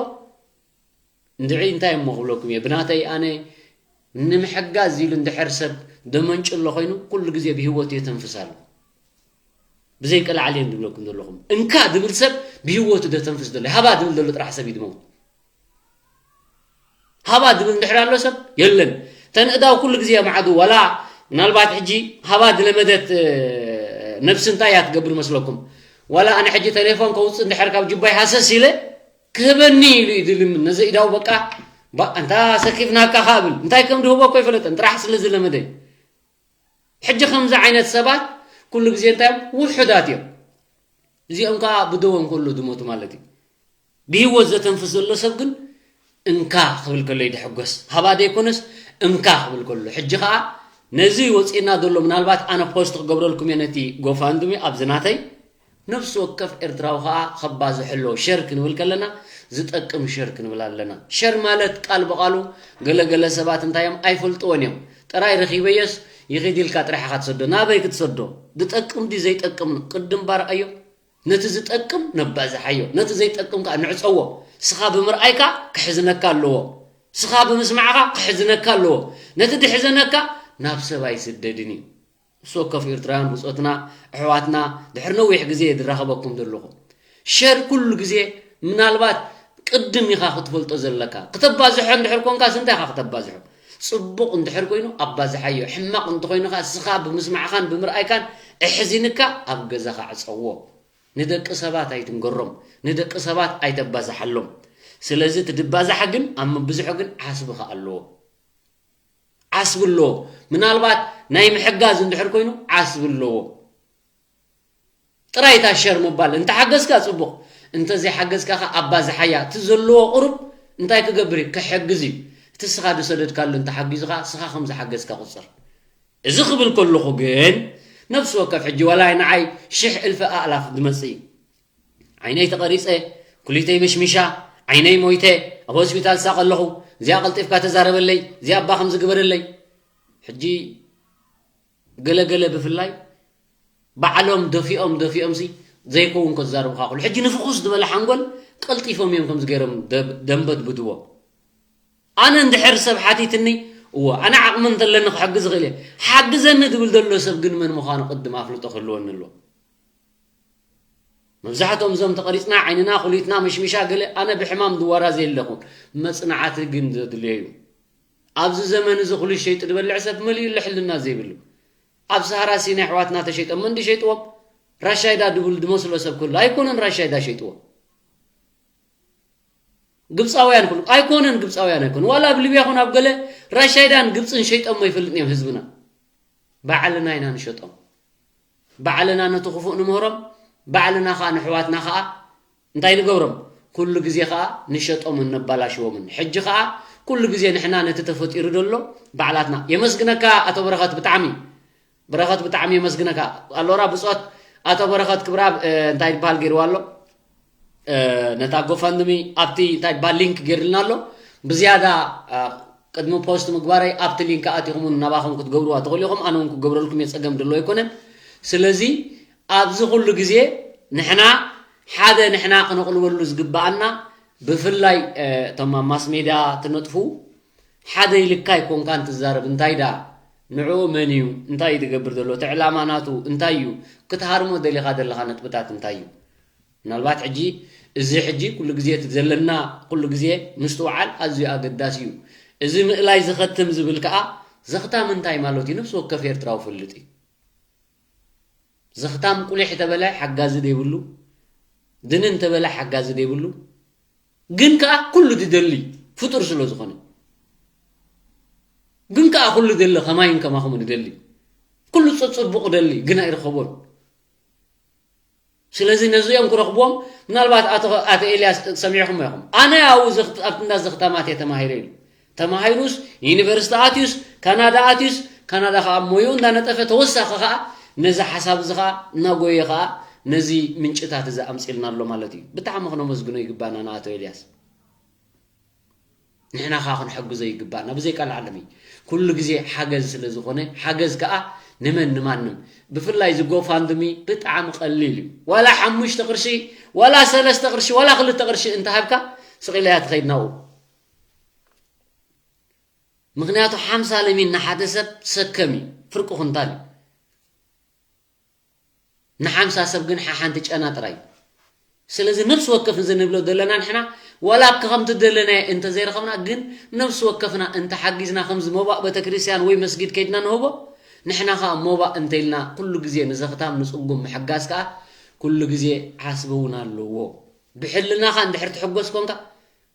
እንድዒ እንታይ እሞ ክብለኩም እየ፣ ብናተይ ኣነ ንምሕጋዝ ኢሉ እንድሕር ሰብ ደመንጭሎ ኮይኑ ኩሉ ግዜ ብህይወቱ የተንፍስ ኣሎ። ብዘይ ቀላዕል እየ ዝብለኩም ዘለኹም። እንካ ዝብል ሰብ ብህይወቱ ደተንፍስ ዘሎ፣ ሃባ ዝብል ዘሎ ጥራሕ ሰብ እዩ ዝመውት። ሃባ ዝብል እንድሕር ኣሎ ሰብ የለን። ተንእዳው ኩሉ ግዜ የማዕዱ። ዋላ ምናልባት ሕጂ ሃባ ዝለመደት፣ እ፣ ነብሲ እንታይ እያ ትገብር መስለኩም? ዋላ ኣነ ሕጂ ቴሌፎን ከውፅእ እንድሕር ካብ ጅባይ ሃሰስ ኢለ ክህበኒ ኢሉ እዩ ዝልምን። ነዚ ኢዳው በቃ፣ ባ-፣ እንታ ሰኪፍናካ ከኣ ብል። እንታይ ከም ድህቦ እኮ ኣይፈለጠን፣ ጥራሕ ስለ ዝለመደ። ሕጂ ከምዚ ዓይነት ሰባት ኩሉ ግዜ እንታይ እዮም? ውሑዳት እዮም። እዚኦም ከኣ ብደዎም ከሎ ዝሞቱ ማለት እዩ። ብህይወት ዘተንፍስ ዘሎ ሰብ ግን እንካ ክብል ከሎ ይድሕጎስ። ሃባ ዘይኮነስ እንካ ክብል ከሎ። ሕጂ ከኣ ነዚ ወፂና ዘሎ ምናልባት ኣነ ፖስት ክገብረልኩም እየ ነቲ ጎፋንድሚ ኣብዚ ናተይ። ነፍሲ ወከፍ ኤርትራዊ ከኣ ከባዝሖ ኣለዎ። ሸር ክንብል ከለና ዝጠቅም ሸር ክንብል ኣለና። ሸር ማለት ቃል ብቓሉ ገለገለ ሰባት እንታይ እዮም ኣይፈልጥዎን እዮም። ጥራይ ረኺበዮስ ይኺድ ኢልካ ጥራሕ ኢኻ ትሰዶ። ናበይ ክትሰዶ? ዝጠቅም ድዩ ዘይጠቅም? ቅድም ባርኣዮ። ነቲ ዝጠቅም ነባዝሓዮ፣ ነቲ ዘይጠቅም ከኣ ንዕጸዎ። ስኻ ብምርኣይካ ክሕዝነካ ኣለዎ። ስኻ ብምስማዕኻ ክሕዝነካ ኣለዎ። ነቲ ድሕዘነካ ናብ ሰብ ኣይስደድን እዩ። ነፍሲ ወከፍ ኤርትራውያን ብጾትና፣ ኣሕዋትና፣ ድሕሪ ነዊሕ ግዜ እየ ዝራኸበኩም ዘለኹ። ሸር ኩሉ ግዜ ምናልባት ቅድም ኢኻ ክትፈልጦ ዘለካ። ክተባዝሖ እንድሕር ኮንካስ እንታይ ኢኻ ክተባዝሖ? ጽቡቕ እንድሕር ኮይኑ ኣባዝሓዮ። ሕማቕ እንተኾይኑ ከኣ ስኻ ብምስማዕኻን ብምርኣይካን ኣሕዚንካ ኣብ ገዛኻ ዕጸዎ። ንደቂ ሰባት ኣይትንገሮም፣ ንደቂ ሰባት ኣይተባዝሓሎም። ስለዚ እቲ ድባዛሕ ግን ኣብ ምብዝሖ ግን ዓስቢ ከኣ ኣለዎ። ዓስቢ ኣለዎ። ምናልባት ናይ ምሕጋዝ እንድሕር ኮይኑ ዓስቢ ኣለዎ። ጥራይ እታ ሸር ምባል፣ እንተሓገዝካ ጽቡቕ፣ እንተዘይሓገዝካ ከኣ ኣባዝሓያ። እቲ ዘለዎ ቁሩብ እንታይ ክገብር እዩ? ክሕግዝ እዩ። እቲ ስኻ ዝሰደድካሉ እንተሓጊዙኻ፣ ስኻ ከም ዝሓገዝካ ቁጸር። እዚ ክብል ከለኹ ግን፣ ነፍሲ ወከፍ ሕጂ ዋላ ንዓይ ሽሕ እልፊ ኣእላፍ ዝመጽእ እዩ። ዓይነይ ተቐሪጸ፣ ኩሊተይ መሽሚሻ፣ ዓይነይ ሞይተ፣ ኣብ ሆስፒታል ሳቐ ኣለኹ፣ እዚኣ ቀልጢፍካ ተዛረበለይ፣ እዚኣ እባ ከምዚ ግበረለይ። ሕጂ ገለ ገለ ብፍላይ ባዕሎም ደፊኦም ደፊኦምሲ ዘይከውን ከዛርቡኻ ከሎ፣ ሕጂ ንፍኹስ ዝበለ ሓንጎል ቀልጢፎም እዮም ከምዚ ገይሮም ደ-፣ ደንበድብድዎ። ኣነ እንድሕር ሰብ ሓቲትኒ፣ እወ፣ ኣነ ዓቕሚ እንተለኒ ክሕግዝ እኽእል እየ። ሓግዘኒ ዝብል ዘሎ ሰብ ግን መን ምዃኑ ቅድም ኣፍልጦ ክህልወኒ ኣለዎ። መብዛሕትኦም እዞም ተቐሪጽና፣ ዓይንና፣ ኩሊትና፣ መሽሚሻ፣ ገለ፣ ኣነ ብሕማም ዝዋራዘ የለኹን። መጽናዕቲ ግን ዘድልዮ እዩ። ኣብዚ ዘመን እዚ ኩሊት ሸይጡ ዝበልዕ ሰብ መሊኡ ኣሎ ሕልና ዘይብሉ። ኣብ ሰሃራ ሲና ኣሕዋትና ተሸይጦም፣ መን ድዩ ሸይጥዎም? ራሻይዳ ድብል ድመስሎ ሰብ ክህሉ ኣይኮነን ራሻይዳ ሸይጥዎም። ግብጻውያን ኩሉ ኣይኮነን፣ ግብጻውያን ኣይኮነን። ዋላ ኣብ ሊብያ ኮነ ኣብ ገለ ራሻይዳን ግብጽን ሸይጦም ኣይፈልጥን እዮም ህዝብና። ባዕልና ኢና ንሸጦም። ባዕልና ነቲ ክፉእ ንምህሮም፣ ባዕልና ኸኣ ንሕዋትና ኸኣ እንታይ ንገብሮም? ኩሉ ግዜ ኸኣ ንሸጦምን ነባላሽዎምን። ሕጂ ኸኣ ኩሉ ግዜ ንሕና ነቲ ተፈጢሩ ዘሎ ባዕላትና። የመስግነካ ኣቶ በረኸት ብጣዕሚ። በረኸት ብጣዕሚ የመስግነካ። ኣሎራ ብጾት ኣቶ በረኸት ክብራብ፣ እ፣ እንታይ ይበሃል ገይርዋ ኣሎ? ነታ ጎፋንድሚ ኣብቲ እንታይ ባል ሊንክ ገይርልና ኣሎ። ብዝያዳ ቅድሚ ፖስት ምግባረይ ኣብቲ ሊንክ ኣቲኹም እውን ናባኹም ክትገብርዋ ትኽእሉ ኢኹም። ኣነ እውን ክገብረልኩም እየ፣ ጸገም ድሎ ኣይኮነን። ስለዚ ኣብዚ ኩሉ ግዜ ንሕና ሓደ ንሕና ክነቕልበሉ ዝግባኣና፣ ብፍላይ እቶም ኣብ ማስ ሜድያ ትነጥፉ፣ ሓደ ኢልካ ኣይኮንካን ትዛረብ። እንታይ ዳ ንዕኡ መን እዩ? እንታይ እዩ ዝገብር ዘሎ? እቲ ዕላማ ናቱ እንታይ እዩ? ክትሃርሞ ደሊኻ ዘለኻ ነጥብታት እንታይ እዩ? ምናልባት ሕጂ እዚ ሕጂ ኩሉ ግዜ እቲ ዘለና ኩሉ ግዜ ምስትውዓል ኣዝዩ ኣገዳሲ እዩ። እዚ ምእላይ ዝኸትም ዝብል ከኣ ዘኽታም እንታይ ማለት እዩ? ነፍሲ ወከፍ ኤርትራዊ ፈልጥ እዩ። ዘኽታም ቁሊሕ ተበለ ሓጋዚ ዘይብሉ፣ ድንን ተበለ ሓጋዚ ዘይብሉ፣ ግን ከኣ ኩሉ ዝደሊ ፍጡር ስለ ዝኾነ፣ ግን ከኣ ኩሉ ደሊ ከማይን ከማኹም ዝደሊ፣ ኩሉ ጽጽቡቕ ደሊ ግን ኣይረኸቦን። ስለዚ ነዚኦም ክረኽብዎም ምናልባት ኣቶ ኣቶ ኤልያስ ሰሚዕኹም ኢኹም። ኣነ ኣብኡ ዘኽት- ኣብቲ እንዳ ዘኽታማት እየ ተማሂረ ኢሉ። ተማሂሩስ ዩኒቨርሲቲ ኣትዩስ ካናዳ ኣትዩስ ካናዳ ከኣ ሞዩ እንዳነጠፈ ተወሳኺ ከኣ ነዚ ሓሳብ እዚ ከኣ እናጎየ ከኣ ነዚ ምንጭታት እዚ ኣምጺልና ኣሎ ማለት እዩ። ብጣዕሚ ክነመስግኖ ይግባና ንኣቶ ኤልያስ። ንሕና ከኣ ክንሕግዞ ይግባና ብዘይ ቀልዓለም እዩ። ኩሉ ግዜ ሓገዝ ስለ ዝኾነ ሓገዝ ከኣ ንመን ንማንም። ብፍላይ እዚ ጎፋንድሚ ብጣዕሚ ቀሊል እዩ። ዋላ ሓሙሽተ ቅርሺ ዋላ ሰለስተ ቅርሺ ዋላ ክልተ ቅርሺ እንተሃብካ ስቕ ኢላ እያ ትኸይድ ናብኡ። ምኽንያቱ ሓምሳ ለሚን ንሓደ ሰብ ሰከም እዩ፣ ፍርቂ ኩንታል እዩ። ንሓምሳ ሰብ ግን ሓሓንቲ ጨና ጥራይ እዩ። ስለዚ ነፍሲ ወከፍ እዚ ንብሎ ዘለና ንሕና ዋላ ኣብቲ ከምቲ ደለናዮ እንተዘይረኸብና ግን ነፍሲ ወከፍና እንተሓጊዝና ከምዚ ሞባእ ቤተክርስትያን ወይ መስጊድ ከይድና ንህቦ ንሕና ከኣ ሞባእ እንተኢልና ኩሉ ግዜ ንዘኽታም ንጽጉም ምሕጋዝ ከኣ ኩሉ ግዜ ዓስቢ እውን ኣለዎ። ብሕልናኻ እንድሕር ትሕጎስ ኮንካ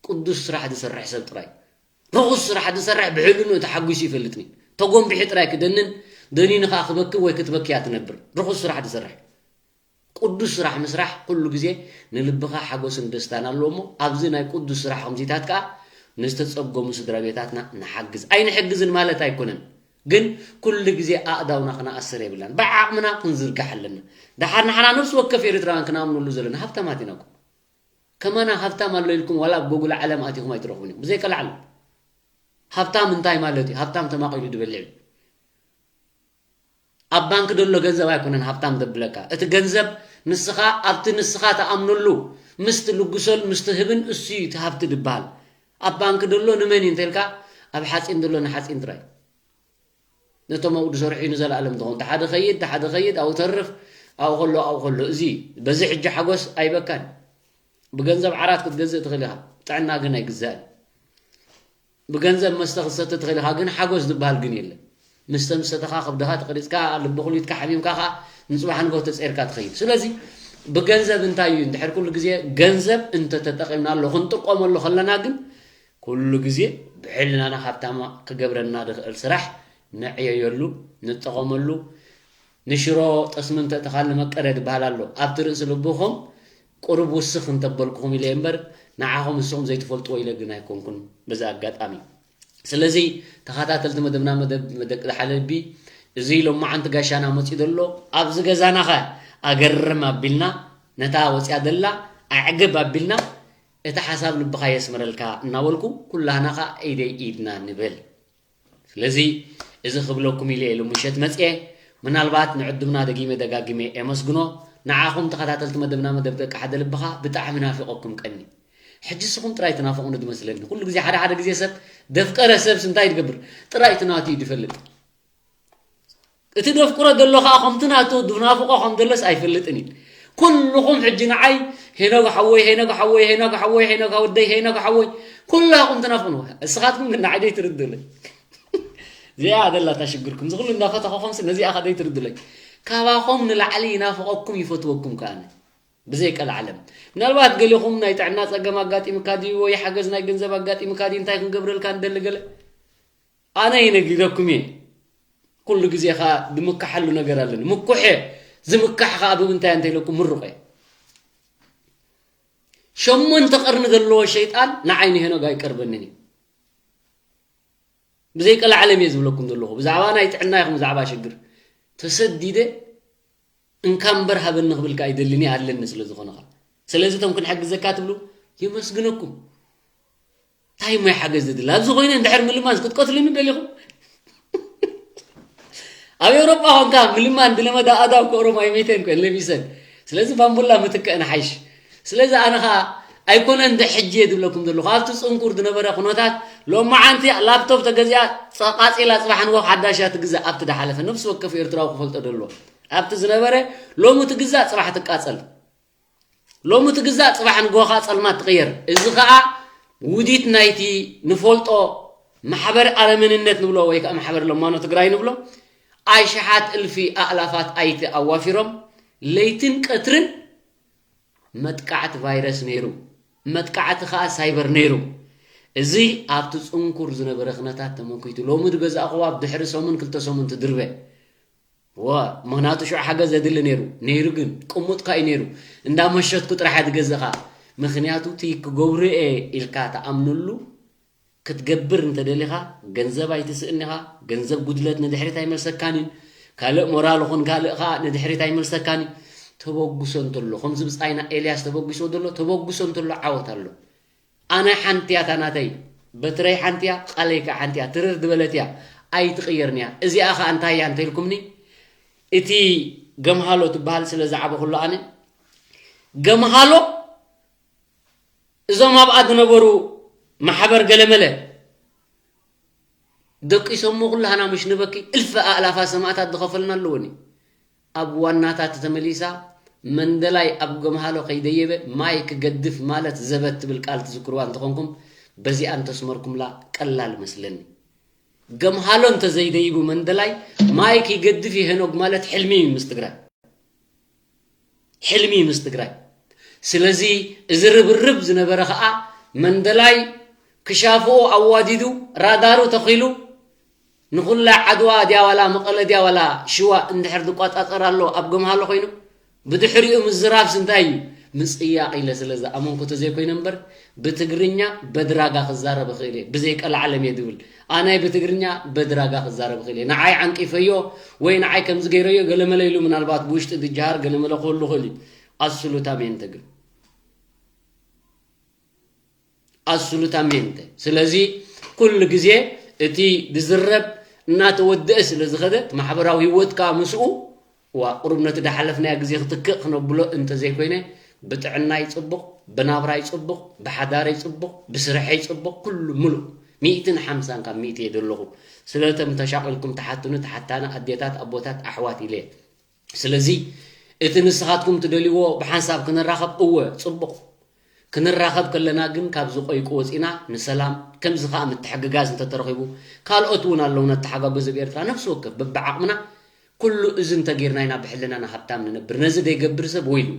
ቅዱስ ስራሕ ዝሰርሕ ሰብ ጥራይ ርኹስ ስራሕ ዝሰርሕ ብሕልንኡ ተሓጒሱ ይፈልጥን እዩ። ተጎንቢሑ ጥራይ ክደንን ደኒኑ ከኣ ክበክብ ወይ ክትበኪ እያ ትነብር። ርኹስ ስራሕ ዝሰርሕ። ቅዱስ ስራሕ ምስራሕ ኩሉ ግዜ ንልብኻ ሓጎስን ደስታን ኣለዎ እሞ ኣብዚ ናይ ቅዱስ ስራሕ ከምዚታት ከኣ ንዝተጸገሙ ስድራ ቤታትና ንሓግዝ። ኣይንሕግዝን ማለት ኣይኮነን። ግን ኩሉ ግዜ ኣእዳውና ክነኣስር የብልናን። ብዓቕምና ክንዝርጋሕ ኣለና። ደሓር ንሓና ነፍሲ ወከፍ ኤርትራውያን ክንኣምነሉ ዘለና ሃብታማት ኢና እኮ። ከማና ሃብታም ኣሎ ኢልኩም ዋላ ኣብ ጎጉል ዓለም ኣቲኹም ኣይትረኽቡን እዮም። ብዘይ ቀልዓለም። ሃብታም እንታይ ማለት እዩ? ሃብታም ተማቒሉ ዝበልዕ እዩ። ኣብ ባንክ ደሎ ገንዘብ ኣይኮነን ሃብታም ዘብለካ። እቲ ገንዘብ ንስኻ ኣብቲ ንስኻ ትኣምነሉ ምስ ትልግሶን ምስ ትህብን እሱ እዩ እቲ ሃብቲ ዝበሃል። ኣብ ባንክ ደሎ ንመን እዩ እንተልካ ኣብ ሓፂን ደሎ ንሓፂን ጥራይ። ነቶም ኣብኡ ዝሰርሑ እዩ ንዘለኣለም ዝኸውን። እቲ ሓደ ኸይድ፣ እቲ ሓደ ኸይድ፣ ኣብኡ ተርፍ፣ ኣብኡ ከሎ፣ ኣብኡ ከሎ። እዚ በዚ ሕጂ ሓጎስ ኣይበካን። ብገንዘብ ዓራት ክትገዝእ ትኽእል ኢኻ፣ ጥዕና ግን ኣይግዛእን። ብገንዘብ መስተ ክትሰቲ ትኽእል ኢኻ፣ ግን ሓጎስ ዝበሃል ግን የለን። መስተ ምስ ሰተኻ ከብድኻ ተቐሪጽካ፣ ልቢ ኩሊትካ ሓሚምካ ኸኣ ንጽባሕ ንግሆ ተጸይርካ ትኸይድ። ስለዚ ብገንዘብ እንታይ እዩ? እንድሕር ኩሉ ግዜ ገንዘብ እንተተጠቒምናሉ ክንጥቀመሉ ከለና ግን ኩሉ ግዜ ብሕልናና ሃብታማ ክገብረና ዝኽእል ስራሕ ነዕየየሉ፣ ንጠቐመሉ። ንሽሮ ጠስሚ እንተእተኻሉ መቀረ ዝበሃል ኣሎ። ኣብቲ ርእሲ ልብኹም ቁሩብ ውስኽ እንተበልኩኹም ኢለ እምበር ንዓኹም ንስኹም ዘይትፈልጥዎ ኢለ ግን ኣይኮንኩን በዚ ኣጋጣሚ። ስለዚ ተኸታተልቲ መደብና መደብ ደቂ ዝሓለ ልቢ እዚ ሎማዓንቲ ጋሻና መፂኡ ዘሎ ኣብዚ ገዛና ኸ ኣገርም ኣቢልና ነታ ወፂኣ ዘላ ኣዕግብ ኣቢልና እቲ ሓሳብ ልብኻ የስምረልካ እናበልኩ ኩላህና ኸዓ ኢደይ ኢድና ንበል። ስለዚ እዚ ክብለኩም ኢለ እየ ሎሚ ምሸት መፅየ። ምናልባት ንዕድምና ደጊመ ደጋጊመ የመስግኖ። ንዓኹም ተኸታተልቲ መደብና መደብ ደቂ ሓደ ልብኻ ብጣዕሚ ናፊቐኩም ቀኒ። ሕጂ ንስኹም ጥራይ ትናፍቑኒ ዝመስለኒ። ኩሉ ግዜ ሓደ ሓደ ግዜ ሰብ ደፍቀረ ሰብስ እንታይ ዝገብር? ጥራይ እቲ ናቱ እዩ ዝፈልጥ። እቲ ደፍቅሮ ዘሎ ከዓ ከምቲ ናቱ ዝናፍቆ ከም ዘሎስ ኣይፈልጥን እዩ። ኩልኹም ሕጂ ንዓይ ሄኖግ ሓወይ፣ ሄኖግ ሓወይ፣ ሄኖግ ሓወይ፣ ሄኖግ ወደይ፣ ሄኖግ ሓወይ ኩላኹም ትናፍቁኒ። እስኻትኩም ግን ንዓይ ዘይትርድኡለይ። እዚኣ ደላታ ሽግርኩም። እዚ ኩሉ እንዳፈተኸኹምሲ ነዚኣ ከ ዘይትርድኡለይ። ካባኹም ንላዕሊ ይናፍቐኩም ይፈትወኩም ከኣነ። ብዘይ ቀልዓለም። ምናልባት ገሊኹም ናይ ጥዕና ጸገም ኣጋጢምካ ድዩ ወይ ሓገዝ ናይ ገንዘብ ኣጋጢምካ ድዩ እንታይ ክንገብረልካ ንደሊ ገለ ኣነ ይነግረኩም እየ። ኩሉ ግዜ ኸኣ ዝምካሓሉ ነገር ኣለኒ። ምኩሕ እየ። ዝምካሕ ኸኣ ብምንታይ እንተ ኢለኩም ምሩቕ እየ። ሸሞንተ ቀርኒ ዘለዎ ሸይጣን ንዓይ ንሄኖግ ኣይቀርበንን እዩ። ብዘይ ቀልዓለም እየ ዝብለኩም ዘለኹ። ብዛዕባ ናይ ጥዕና ይኹን ብዛዕባ ሽግር ተሰዲደ እንካ እምበር ሃበኒ ክብልካ ኣይደልን እየ፣ ኣለኒ ስለ ዝኾነ ኸኣ። ስለዚ እቶም ክንሕግዘካ ትብሉ የመስግነኩም። እንታይ ሞይ ሓገዝ ዝድል ኣብዚ ኮይነ እንድሕር ምልማን ክትቀትልኒ ደሊኹም? ኣብ ኤውሮጳ ኮንካ ምልማን ዝለመዳ ኣዳም ክእሮም ኣይመይተን ኮን ለቢሰን። ስለዚ ባምቡላ ምትክእ ንሓይሽ። ስለዚ ኣነ ኸኣ ኣይኮነን ደ ሕጂ እየ ዝብለኩም ዘለኹ ኣብቲ ጽንኩር ዝነበረ ኩነታት ሎማዓንቲ ላፕቶፕ ተገዚኣ ጸቃጺላ ጽባሕ ንጎ ሓዳሽ እያ ትግዛእ ኣብቲ ዝሓለፈ ነፍሲ ወከፍ ኤርትራዊ ክፈልጦ ደሎ ኣብቲ ዝነበረ ሎሚ ትግዛእ ጽባሕ ትቃጸል ሎሚ ትግዛእ ጽባሕ ንጎኻ ጸልማት ትቕየር። እዚ ኸኣ ውዲት ናይቲ ንፈልጦ ማሕበር ኣረመንነት ንብሎ ወይ ከዓ ማሕበር ለማኖ ትግራይ ንብሎ ኣይሽሓት እልፊ ኣእላፋት ኣይቲ ኣዋፊሮም ለይትን ቀትርን መጥቃዕቲ ቫይረስ ነይሩ፣ መጥቃዕቲ ኸኣ ሳይበር ነይሩ። እዚ ኣብቲ ጽንኩር ዝነበረ ክነታት ተመኪቱ ሎሚ ዝገዛእኽዋ ድሕሪ ሰሙን ክልተ ሰሙን ትድርበ። ዋ ምኽንያቱ ሽዑ ሓገዝ ዘድሊ ነይሩ ነይሩ ግን ቅሙጥካ እዩ ነይሩ እንዳመሸጥኩ ጥራሕ እያ ትገዝእኻ ምኽንያቱ እቲ ክገብሩ እየ ኢልካ ተኣምነሉ ክትገብር እንተደሊኻ ገንዘብ ኣይትስእን ኢኻ ገንዘብ ጉድለት ንድሕሪት ኣይመልሰካን እዩ ካልእ ሞራል ኹን ካልእ ኸዓ ንድሕሪት ኣይመልሰካን እዩ ተበጉሶ እንተሎ ከምዚ ብፃይና ኤልያስ ተበጉሶ ዘሎ ተበጉሶ እንተሎ ዓወት ኣሎ ኣነ ሓንቲ እያ እታ ናተይ በትረይ ሓንቲ እያ ቃለይ ከዓ ሓንቲ እያ ትርር ዝበለት እያ ኣይትቕየርን እያ እዚኣ ከዓ እንታይ እያ እንተኢልኩምኒ እቲ ገምሃሎ ትበሃል ስለ ዝዓበኹሉ ኣነ ገምሃሎ እዞም ኣብኣ ዝነበሩ ማሕበር ገለመለ ደቂሶሞ ኩላህና ምሽ ንበኪ እልፊ ኣእላፋት ሰማእታት ዝኸፈልና ኣለወን እዩ ኣብ ዋናታት ተመሊሳ መንደላይ ኣብ ገምሃሎ ከይደየበ ማይ ክገድፍ ማለት ዘበት ትብል ቃል ትዝክርዋ እንተኾንኩም በዚኣ እንተስመርኩምላ ቀላል መስለኒ ገምሃሎ እንተዘይደይቡ መንደላይ ማይ ክገድፍ ይሄኖግ ማለት ሕልሚ እዩ ምስ ትግራይ ሕልሚ ምስ ትግራይ ስለዚ እዚ ርብርብ ዝነበረ ከዓ መንደላይ ክሻፍኡ ኣዋዲዱ ራዳሩ ተኺሉ ንኹላ ዓድዋ ድያ ዋላ መቐለ ድያ ዋላ ሽዋ እንድሕር ዝቋፃፀር ኣሎ ኣብ ገምሃሎ ኮይኑ ብድሕሪኡ ምዝራብስ እንታይ እዩ ምፅያቕ ኢለ ስለ ዝኣመንኩ ተዘይኮይነ እምበር ብትግርኛ በድራጋ ክዛረብ እኽእል እየ ብዘይቀልዓለም እየ ዝብል ኣናይ ብትግርኛ በድራጋ ክዛረብ እኽእል እየ ንዓይ ዓንቂፈዮ ወይ ንዓይ ከምዚ ገይረዮ ገለመለ ኢሉ ምናልባት ብውሽጢ ዝጀሃር ገለመለ ክህሉ ይኽእል እዩ ኣስሉታ ሜንተ ግን ኣስሉታ ሜንተ ስለዚ ኩሉ ግዜ እቲ ዝዝረብ እናተወደአ ስለ ዝኸደ እቲ ማሕበራዊ ህይወት ከዓ ምስኡ ዋ ቁሩብ ነቲ ዳሓለፍናዮ ግዜ ክትክእ ክነብሎ እንተዘይኮይነ ብጥዕናይ ፅቡቕ ብናብራይ ፅቡቕ ብሓዳረይ ፅቡቕ ብስርሐይ ፅቡቕ ኩሉ ምሉእ ሚእትን ሓምሳን ካብ ሚእቲ እየ ዘለኹ ስለቶም ተሻቒልኩም ተሓቱኒ ተሓታኒ ኣዴታት ኣቦታት ኣሕዋት ኢለ ስለዚ እቲ ንስኻትኩም ትደልይዎ ብሓንሳብ ክንራኸብ እወ ፅቡቕ ክንራኸብ ከለና ግን ካብዚ ቆይቂ ወፂና ንሰላም ከምዚ ከዓ ምትሕግጋዝ እንተተረኺቡ ካልኦት እውን ኣለዉ ነተሓጋገዙ ብኤርትራ ነፍሲ ወከፍ በብዓቕምና ኩሉ እዚ እንተጌርና ኢና ብሕልናና ሃብታም ንነብር ነዚ ዘይገብር ሰብ ወይሉ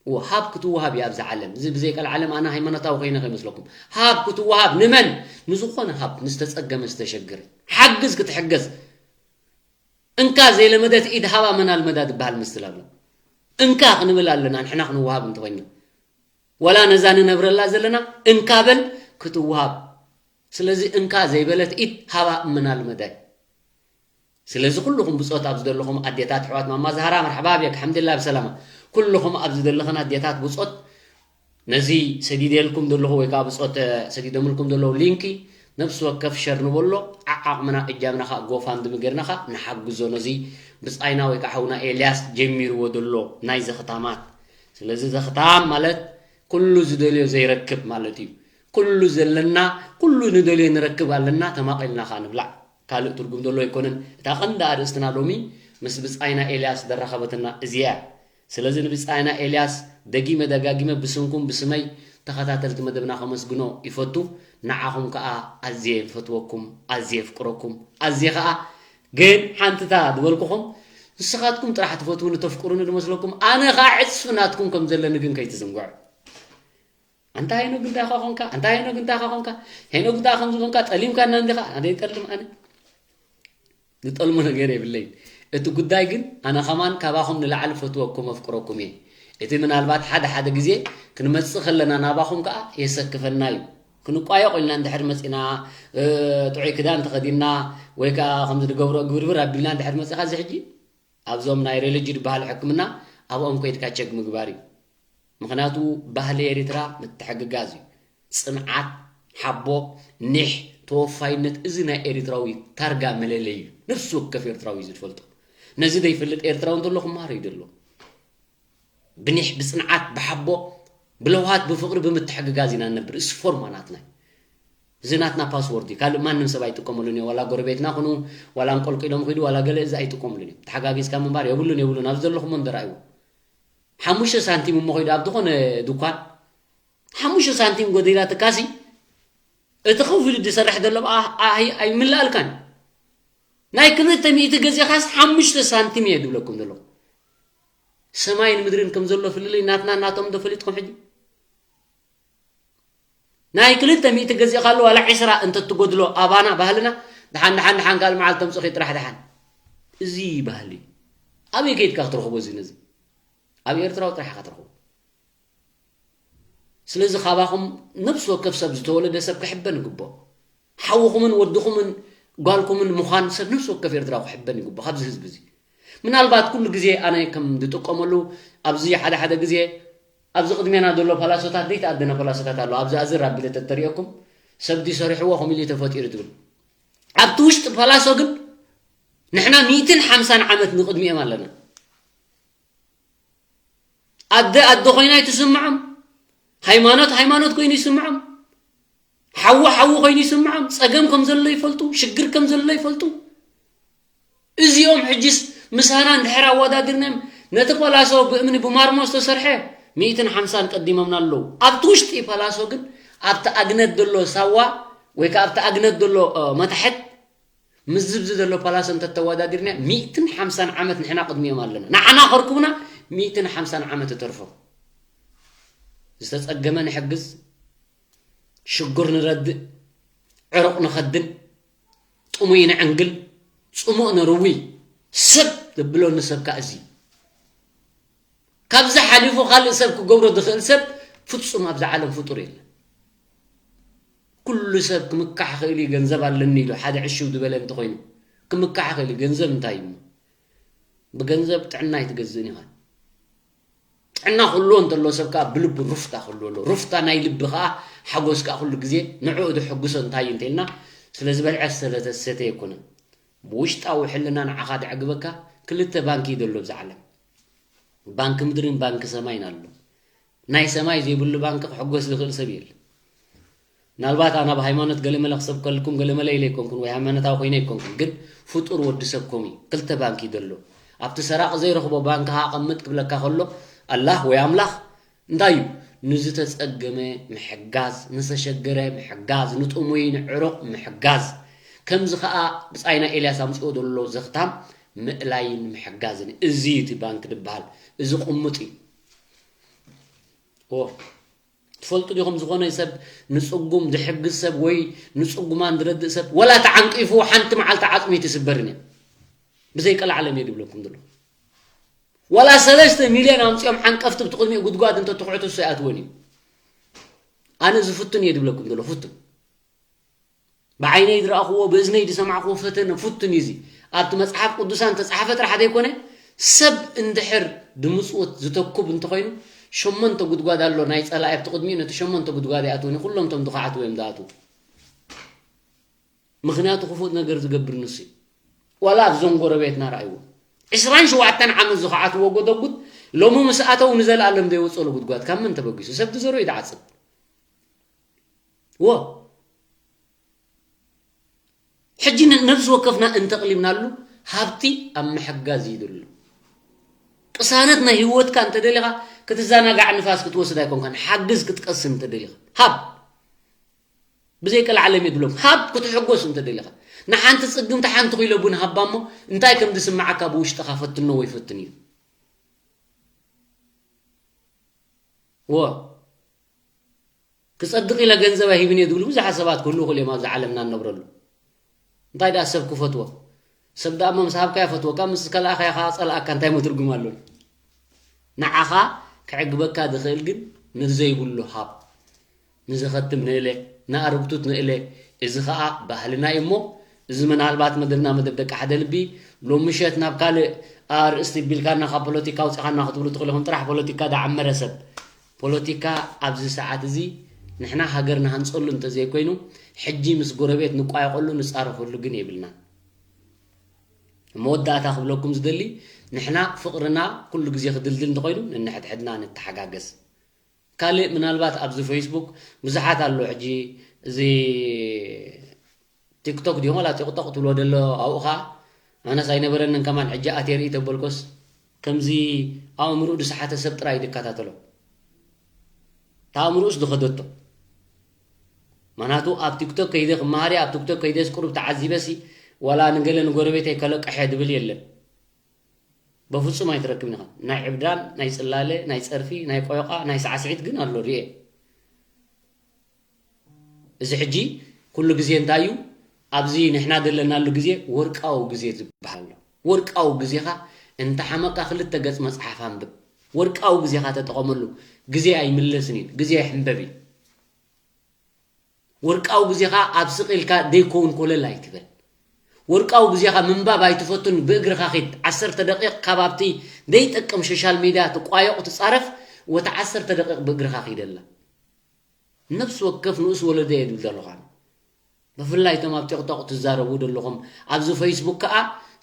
እወ ሃብ ክትወሃብ እዩ ኣብዚ ዓለም እዚ ብዘይቀል ዓለም ኣነ ሃይማኖታዊ ኮይነ ከይመስለኩም ሃብ ክትወሃብ ንመን ንዝኾነ ሃብ ንዝተፀገመ ዝተሸገረ ሓግዝ ክትሕገዝ እንካ ዘይለመደት ኢድ ሃባ መን ኣልመዳ ዝበሃል ምስል ኣሎ። እንካ ክንብል ኣለና ንሕና ክንወሃብ እንተኾይና። ወላ ነዛ ንነብረላ ዘለና እንካ በል ክትወሃብ። ስለዚ እንካ ዘይበለት ኢድ ሃባ እመን ኣልመዳ እዩ። ስለዚ ኩልኹም ብጾት ኣብ ዝደለኹም ኣዴታት ኣሕዋት ማማ ዛህራ መርሓባ ብየክ ሓምድላ ብሰላማ ኩልኹም ኣብ ዝደለኽን ኣዴታት ብጾት ነዚ ሰዲደልኩም ዘለኹ ወይ ከዓ ብፆት ሰዲዶምልኩም ዘለዉ ሊንኪ ነብሲ ወከፍ ሸር ንበሎ ዓዓቕምና እጃምና ከዓ ጎፋንድሚ ገርና ከዓ ንሓግዞ ነዚ ብፃይና ወይ ከዓ ሓውና ኤልያስ ጀሚርዎ ዘሎ ናይ ዘኽታማት ስለዚ ዘኽታም ማለት ኩሉ ዝደልዮ ዘይረክብ ማለት እዩ ኩሉ ዘለና ኩሉ ንደልዮ ንረክብ ኣለና ተማቒልና ከዓ ንብላዕ ካልእ ትርጉም ዘሎ ኣይኮነን እታ ቀንዲ ኣርእስትና ሎሚ ምስ ብፃይና ኤልያስ ዘራኸበትና እዚያ ስለዚ ንብጻይና ኤልያስ ደጊመ ደጋጊመ ብስምኩም ብስመይ ተኸታተልቲ መደብና ከመስግኖ ይፈቱ። ንዓኹም ከኣ ኣዝየ ይፈትወኩም፣ ኣዝየ የፍቅረኩም፣ ኣዝየ ከኣ ግን ሓንቲ እታ ዝበልኩኹም ንስኻትኩም ጥራሕ ትፈትውኒ ተፍቅሩኒ ዝመስለኩም ኣነ ከኣ ዕጽፊ ናትኩም ከም ዘለኒ ግን ከይትዝንግዑ። ኣንታ ሄኖግ እንታይ ኢኻ ኾንካ ኣንታ ሄኖግ እንታይ ኢኻ ኾንካ ሄኖግ እንታይ ከምዚ ኾንካ ጠሊምካና እንዲኻ ኣነ ይጠልም ኣነ ዝጠልሞ ነገር የብለይን እቲ ጉዳይ ግን ኣነ ኸማን ካባኹም ንላዕሊ ፈትወኩም ኣፍቅረኩም እየ እቲ ምናልባት ሓደ ሓደ ግዜ ክንመጽእ ከለና ናባኹም ከኣ የሰክፈና እዩ ክንቋየቕ ኢልና እንድሕር መጺና ጥዑይ ክዳን ተኸዲንና ወይ ከኣ ከምዚ ንገብሮ ግብርብር ኣቢልና እንድሕር መጺኻ እዚ ሕጂ ኣብዞም ናይ ሬሎጂ ዝበሃል ሕክምና ኣብኦም ከይድካ ቸክ ምግባር እዩ ምኽንያቱ ባህሊ ኤሪትራ ምትሕግጋዝ እዩ። ጽንዓት፣ ሓቦ፣ ኒሕ፣ ተወፋይነት፣ እዚ ናይ ኤሪትራዊ ታርጋ መለለይ እዩ። ነፍሲ ወከፍ ኤርትራዊ እዩ ዝፈልጦ። ነዚ ዘይፈልጥ ኤርትራዊ እንተሎ ክመሃር እዩ ደሎ። ብኒሕ፣ ብጽንዓት፣ ብሓቦ፣ ብለውሃት፣ ብፍቕሪ፣ ብምትሕግጋዝ ኢና ንነብር። እዚ ፎርማ ናትና እዩ። እዚ ናትና ፓስወርድ እዩ። ካልእ ማንም ሰብ ኣይጥቀመሉን እዩ። ዋላ ጎረቤትና ኩኑ፣ ዋላ እንቆልቂሎም ኺዱ፣ ዋላ ገለ እዚ ኣይጥቀምሉን እዮም። ተሓጋጊዝካ ምንባር የብሉን፣ የብሉን። ኣብዚ ዘለኹም እንዶ ረኣይዎ። ሓሙሽተ ሳንቲም እሞ ኺዱ ኣብ ዝኾነ ድኳን፣ ሓሙሽተ ሳንቲም ጎዲላትካሲ፣ እቲ ከፊሉ ዝሰርሕ ዘሎ ኣ-፣ ኣይ-፣ ኣይምላኣልካን። ናይ ክልተ ሚእቲ ገዚእኻስ ሓሙሽተ ሳንቲም እየ ዝብለኩም ዘለኹ። ሰማይን ምድርን ከም ዘሎ ፍልልይ ናትና ናቶም ዶ ፈሊጥኩም ሕጂ? ናይ ክልተ ሚእቲ ገዚእኻሉ ዋላ ዕስራ እንተትጎድሎ ኣባና ባህልና፣ ደሓን፣ ደሓን፣ ደሓን ካልእ መዓልቲ ተምጽኺ ጥራሕ ደሓን። እዚ ባህሊ። ኣበይ ከይድካ ክትረኽቦ እዚ ነዚ? ኣብ ኤርትራዊ ጥራሕ ኢኻ ትረኽቦ። ስለዚ ካባኹም ነፍሲ ወከፍ ሰብ ዝተወለደ ሰብ ክሕበን ይግብኦ። ሓውኹምን ወድኹምን ጓልኩምን ምዃን ሰብ ነፍሲ ወከፍ ኤርትራዊ ክሕበን ይግብኦ ካብዚ ህዝቢ እዚ። ምናልባት ኩሉ ግዜ ኣነ ከም ዝጥቀመሉ ኣብዚ ሓደ ሓደ ግዜ ኣብዚ ቅድሜና ዘሎ ፓላሶታት ዘይተኣደነ ፓላሶታት ኣሎ። ኣብዚ ኣዝር ኣቢለ ተተሪኦኩም ሰብ ድዩ ሰሪሕዎ ከምኡ ኢሉ ተፈጢሩ ትብል። ኣብቲ ውሽጢ ፓላሶ ግን ንሕና ሚእትን ሓምሳን ዓመት ንቕድሚኦም ኣለና። ኣደ ኣደ ኮይና ኣይትስምዖም። ሃይማኖት ሃይማኖት ኮይኑ ይስምዖም። ሓዊ ሓዊ ኮይኑ ይስምዖም። ጸገም ከም ዘሎ ይፈልጡ፣ ሽግር ከም ዘሎ ይፈልጡ። እዚኦም ሕጅስ ምሳና እንድሕር ኣወዳዲርናዮም፣ ነቲ ፓላሶ ብእምኒ ብማርሞ ዝተሰርሐ ሚእትን ሓምሳን ቀዲሞምና ኣለዉ። ኣብቲ ውሽጢ ፓላሶ ግን ኣብቲ ኣግነት ዘሎ ሳዋ ወይ ከኣ ኣብቲ ኣግነት ዘሎ፣ እ፣ መታሕት ምስ ዝብዚ ዘሎ ፓላሶ እንተተወዳዲርና ሚእትን ሓምሳን ዓመት ንሕና ቅድሚኦም ኣለና። ንዓና ከርክቡና ሚእትን ሓምሳን ዓመት እተርፎም። ዝተጸገመ ንሕግዝ፣ ሽጉር ንረድእ፣ ዕሩቕ ንኸድን፣ ጥሙይ ንዕንግል፣ ጽሙእ ንርዊ፣ ሰብ ዘብለኒ ሰብ ከኣ እዚ። ካብዚ ሓሊፉ ካልእ ሰብ ክገብሮ ዝኽእል ሰብ ፍጹም ኣብዛ ዓለም ፍጡር የለን። ኩሉ ሰብ ክምካሕ ክእል እዩ፣ ገንዘብ ኣለኒ ኢሉ ሓደ ዕሽው ዝበለ እንተኾይኑ ክምካሕ ክእል እዩ። ገንዘብ እንታይ እዩ እሞ? ብገንዘብ ጥዕና ኣይትገዝእን ኢኻ። ጥዕና ክህልዎ እንተሎ ሰብ ከኣ ብልቡ ሩፍታ ክህልዎ ኣሎ። ሩፍታ ናይ ልቢ ከኣ ሓጎስ ከኣ ኩሉ ግዜ ንዕኡ ዘሐጉሶ እንታይ እዩ እንተኢልና፣ ስለ ዝበልዐ ስለ ዘሰተ ኣይኮነን። ብውሽጣዊ ሕልና ንዓኻ ዘዕግበካ ክልተ ባንኪ እዩ ዘሎ ኣብዛ ዓለም። ባንኪ ምድርን ባንኪ ሰማይን ኣሎ። ናይ ሰማይ ዘይብሉ ባንኪ ክሕጎስ ዝኽእል ሰብ የለን። ምናልባት ኣነ ኣብ ሃይማኖት ገለመለ ክሰብከልኩም ገለመለ ኢለ ኣይኮንኩን፣ ወይ ሃይማኖታዊ ኮይነ ኣይኮንኩን፣ ግን ፍጡር ወዲ ሰብ ከምኡ እዩ። ክልተ ባንኪ እዩ ዘሎ። ኣብቲ ሰራቂ ዘይረኽቦ ባንኪ ከኣ ኣቐምጥ ክብለካ ከሎ፣ ኣላህ ወይ ኣምላኽ እንታይ እዩ? ንዝተጸገመ ምሕጋዝ፣ ንዝተሸገረ ምሕጋዝ፣ ንጥሙይ ንዕሩቕ ምሕጋዝ። ከምዚ ከኣ ብጻይና ኤልያስ ኣምጽኦ ዘሎ ዘኽታም ምእላይን ምሕጋዝን። እዚ እዩ እቲ ባንክ ዝበሃል። እዚ ቅሙጥ እዩ። ኦ፣ ትፈልጡ ዲኹም? ዝኾነ ሰብ ንጽጉም ዝሕግዝ ሰብ ወይ ንጽጉማን ዝረድእ ሰብ፣ ወላ ተዓንቂፉ ሓንቲ መዓልቲ ዓጽሙ ኣይትስበርን እያ። ብዘይ ቀልዓለም እየ ዝብለኩም ዘለኹ። ዋላ ሰለስተ ሚልዮን ኣምጺኦም ሓንቀፍቲ ብቲ ቅድሚኡ ጉድጓድ እንተትኹዕቱ እሱ ኣይኣትዎን እዩ። ኣነ እዚ ፍቱን እየ ዝብለኩም ዘለኹ፣ ፍቱን። ብዓይነይ ዝረኣኽዎ፣ ብእዝነይ ዝሰማዕክዎ ፈተነ ፍቱን እዩ እዚ። ኣብቲ መጽሓፍ ቅዱሳን ተጻሕፈ ጥራሕ ዘይኮነ፣ ሰብ እንድሕር ብምጽውት ዝተኩብ እንተኾይኑ፣ ሸሞንተ ጉድጓድ ኣሎ ናይ ጸላኢ ኣብቲ ቅድሚኡ፣ ነቲ ሸሞንተ ጉድጓድ ይኣትውን እዩ። ኩሎም እቶም ዝኸዓትዎ እዮም ዝኣትዉ። ምኽንያቱ ክፉእ ነገር ዝገብር ንሱ እዩ። ዋላ ኣብዞም ጎረቤትና ረኣይዎ። ዕስራን ሸውዓተን ዓመት ዝኸዓትዎ ጎደጉድ፣ ሎሚ ምስ ኣተው ንዘለኣለም ዘይወጸሉ ጉድጓድ ካብ መን ተበጊሱ? ሰብ ዝዘርኦ እዩ ዝዓጽድ። ዎ። ሕጂ ን-፣ ነብሲ ወከፍና እንተቕሊብናሉ፣ ሃብቲ ኣብ ምሕጋዝ እዩ ዘሎ። ቅሳነት ናይ ህይወትካ እንተደሊኻ፣ ክትዘናጋዕ ንፋስ ክትወስድ ኣይኮንካን፣ ሓግዝ ክትቀስም እንተደሊኻ። ሃብ። ብዘይ ቀልዓለም እየ ዝብሎም። ሃብ ክትሕጎስ እንተደሊኻ። ንሓንቲ ጽግምቲ ሓንቲ ኪሎ ቡን ሃባ እሞ፣ እንታይ ከም ዝስምዓካ ብውሽጥኻ ፈትኖ ወይ ፈትን እዩ። ዎ። ክጸድቕ ኢለ ገንዘብ ኣይህብን እየ ዝብሉ ብዙሓት ሰባት ክህልዉ ይኽእሉ እዮም ኣብዚ ዓለምና እንነብረሉ። እንታይ ደኣ ሰብ ክፈትዎ? ሰብ ደኣ እሞ ምስ ሃብካ ይፈትወካ፣ ምስ ከልኣኻዮ ከኣ ጸልኣካ እንታይ እሞ ትርጉም ኣለዎ? ንዓኻ ከዕግበካ ዝኽእል ግን ንዘይብሉ ሃብ። ንዘኸትም ንእለ፣ ንኣረግቱት ንእለ። እዚ ኸኣ ባህልና እዩ እሞ፣ እዚ ምናልባት መደብና መደብ ደቂ ሓደ ልቢ፣ ሎም ምሸት ናብ ካልእ ኣርእስቲ ቢልካና ካብ ፖለቲካ ኣውጺኻና ክትብሉ ትኽእሉ ኢኹም። ጥራሕ ፖለቲካ ዝዓመረ ሰብ ፖለቲካ ኣብዚ ሰዓት እዚ ንሕና ሃገር ንሃንፀሉ እንተዘይኮይኑ፣ ሕጂ ምስ ጎረቤት ንቋየቐሉ ንፃረፈሉ ግን የብልናን። መወዳእታ ክብለኩም ዝደሊ፣ ንሕና ፍቕርና ኩሉ ግዜ ክድልድል እንተኾይኑ፣ ንንሕድሕድና ንተሓጋገዝ። ካልእ ምናልባት ኣብዚ ፌስቡክ ብዙሓት ኣሎ፣ ሕጂ እዚ ቲክቶክ ድዮም ዋላ ጢቕጦቕ ትብሎ ደሎ ኣብኡ ኸዓ ኣነስ ኣይነበረንን ከማን ሕጂ ኣትየ ርኢ ተበልኮስ ከምዚ ኣእምርኡ ዝሰሓተ ሰብ ጥራይ እዩ ዝከታተሎ። እታ ኣእምርኡስ ዝኸደቶ። ምኽንያቱ ኣብ ቲክቶክ ከይደ ክመሃር እየ፣ ኣብ ቲክቶክ ከይደስ ቁሩብ ተዓዚበሲ ዋላ ንገለ ንጎረቤተይ ከለቅሕ እየ ዝብል የለን። በፍጹም ኣይትረክብን ኢኻ። ናይ ዕብዳን፣ ናይ ጽላለ፣ ናይ ጸርፊ፣ ናይ ቆዮቓ፣ ናይ ሳዕስዒት ግን ኣሎ ርኤ። እዚ ሕጂ ኩሉ ግዜ እንታይ እዩ? ኣብዚ ንሕና ዘለናሉ ግዜ ወርቃዊ ግዜ ዝበሃል ኣሎ። ወርቃዊ ግዜኻ እንተ ሓመቕካ ክልተ ገጽ መጽሓፍ ኣንብብ። ወርቃዊ ግዜኻ ተጠቐመሉ። ግዜ ኣይምለስን እዩ። ግዜ ይሕንበብ እዩ። ወርቃዊ ግዜኻ ኣብ ስቕ ኢልካ ዘይከውን ኮለል ኣይትበል። ወርቃዊ ግዜኻ ምንባብ ኣይትፈቱን፣ ብእግርኻ ኺድ። ዓሰርተ ደቂቕ ካብ ኣብቲ ዘይጠቅም ሶሻል ሚድያ ትቋየቑ ትጻረፍ፣ ወታ ዓሰርተ ደቂቕ ብእግርኻ ኺደላ። ነፍሲ ወከፍ ንኡስ ወለዶ እየ ዝብል ዘለኹ ኣነ። ብፍላይ እቶም ኣብ ቲክቶክ ትዛረቡ ዘለኹም፣ ኣብዚ ፌስቡክ ከኣ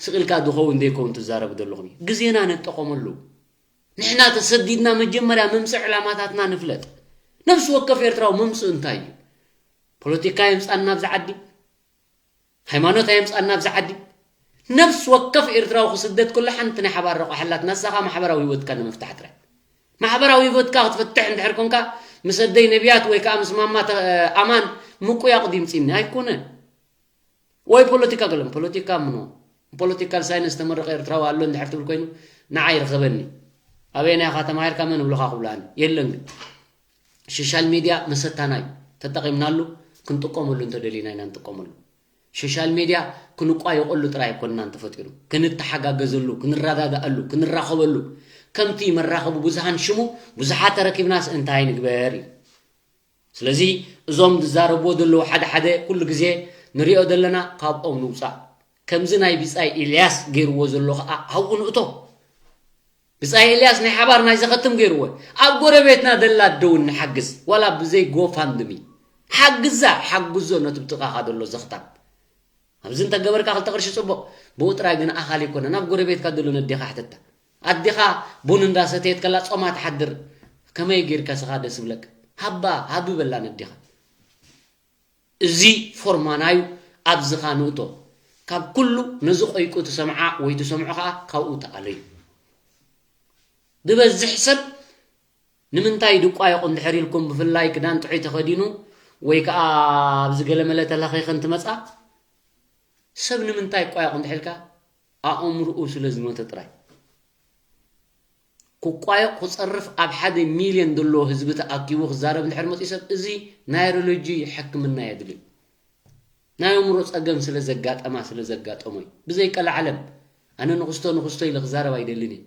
ስቕ ኢልካ ዝኸውን ዘይከውን ትዛረቡ ዘለኹም እዩ። ግዜና ንጠቐመሉ። ንሕና ተሰዲድና መጀመርያ መምጽኢ ዕላማታትና ንፍለጥ። ነፍሲ ወከፍ ኤርትራዊ መምጽኡ እንታይ እዩ? ፖለቲካ የምጻና ኣብዚ ዓዲ? ሃይማኖት ኣየምጻና ኣብዚ ዓዲ? ነፍሲ ወከፍ ኤርትራዊ ክስደድ ከሎ ሓንቲ ናይ ሓባር ረቋሕ ኣላትና፣ ንሳ ኸኣ ማሕበራዊ ህይወትካ ንምፍታሕ ጥራይ። ማሕበራዊ ህይወትካ ክትፍትሕ እንድሕር ኮንካ፣ ምስ ኣደይ ነቢያት ወይ ከኣ ምስ ማማ ተ-፣ ኣማን ምቁያቕ ድዩ ምጺኒ? ኣይኮነን። ወይ ፖለቲካ ገለን፣ ፖለቲካ ምኖ፣ ፖለቲካል ሳይንስ ተመረቐ ኤርትራዊ ኣሎ እንድሕር ትብል ኮይኑ፣ ንዓይ ርኸበኒ። ኣበየናይ ኢኻ ተማሂርካ መን እብሉኻ ክብላኒ? የለን ግን። ሶሻል ሚድያ መሰታና እዩ። ተጠቒምናሉ፣ ክንጥቀመሉ እንተደሊና ኢና ንጥቀመሉ። ሶሻል ሚድያ ክንቋየቐሉ ጥራይ ኣይኮንናን ተፈጢሩ። ክንተሓጋገዘሉ፣ ክንረዳድኣሉ፣ ክንራኸበሉ። ከምቲ መራኸቢ ብዙሃን ሽሙ ብዙሓት ተረኪብናስ እንታይ ንግበር እዩ። ስለዚ እዞም ዝዛረብዎ ዘለዉ ሓደ ሓደ ኩሉ ግዜ ንሪኦ ዘለና ካብኦም ንውፃእ። ከምዚ ናይ ብጻይ ኢልያስ ገይርዎ ዘሎ ኸኣ ኣብኡ ንእቶ። ብጻይ ኢልያስ ናይ ሓባር ናይ ዘኸትም ገይርዎ። ኣብ ጎረቤትና ደላ ደውን ንሓግዝ። ዋላ ብዘይ ጎፋንድሚ። ሓግዛ፣ ሓግዞ ነቲ ብጥቓኻ ዘሎ ዘኽታም። ኣብዚ እንተገበርካ ክልተ ቅርሺ ጽቡቕ። ብኡ ጥራይ ግን ኣኻል ይኮነ። ናብ ጎረቤትካ ዘሎ ነዴኻ ሕተታ። ኣዴኻ ቡን እንዳሰተየት ከላ ጾማ ትሓድር። ከመይ ጌርካ ስኻ ደስ ብለክ? ሃባ፣ ሃቢ በላ ነዴኻ። እዚ ፎርማናዩ ኣብዝኻ ንእቶ። ካብ ኩሉ ነዚ ቆይቁ ትሰምዓ ወይ ትሰምዖ ኸኣ ካብኡ ተኣለዩ። ዝበዝሕ ሰብ ንምንታይ ድቋየቑ እንድሕር ኢልኩም፣ ብፍላይ ክዳን ጥዑይ ተኸዲኑ ወይ ከኣ ኣብዚ ገለመለ ተለኺኸን ትመጻ፣ ሰብ ንምንታይ ይቋየቑ እንድሕር ኢልካ፣ ኣእምርኡ ስለ ዝሞተ ጥራይ። ክቋየቕ ክጸርፍ ኣብ ሓደ ሚልዮን ዘሎ ህዝቢ ተኣኪቡ ክዛረብ እንድሕር መጺኡ ሰብ፣ እዚ ናይሮሎጂ ሕክምና የድልዩ። ናይ ኣእምሮ ጸገም ስለ ዘጋጠማ፣ ስለ ዘጋጠሞ እዩ። ብዘይ ቀልዓለም፣ ኣነ ንኽስቶ ንኽስቶ ኢለ ክዛረብ ኣይደልን እየ።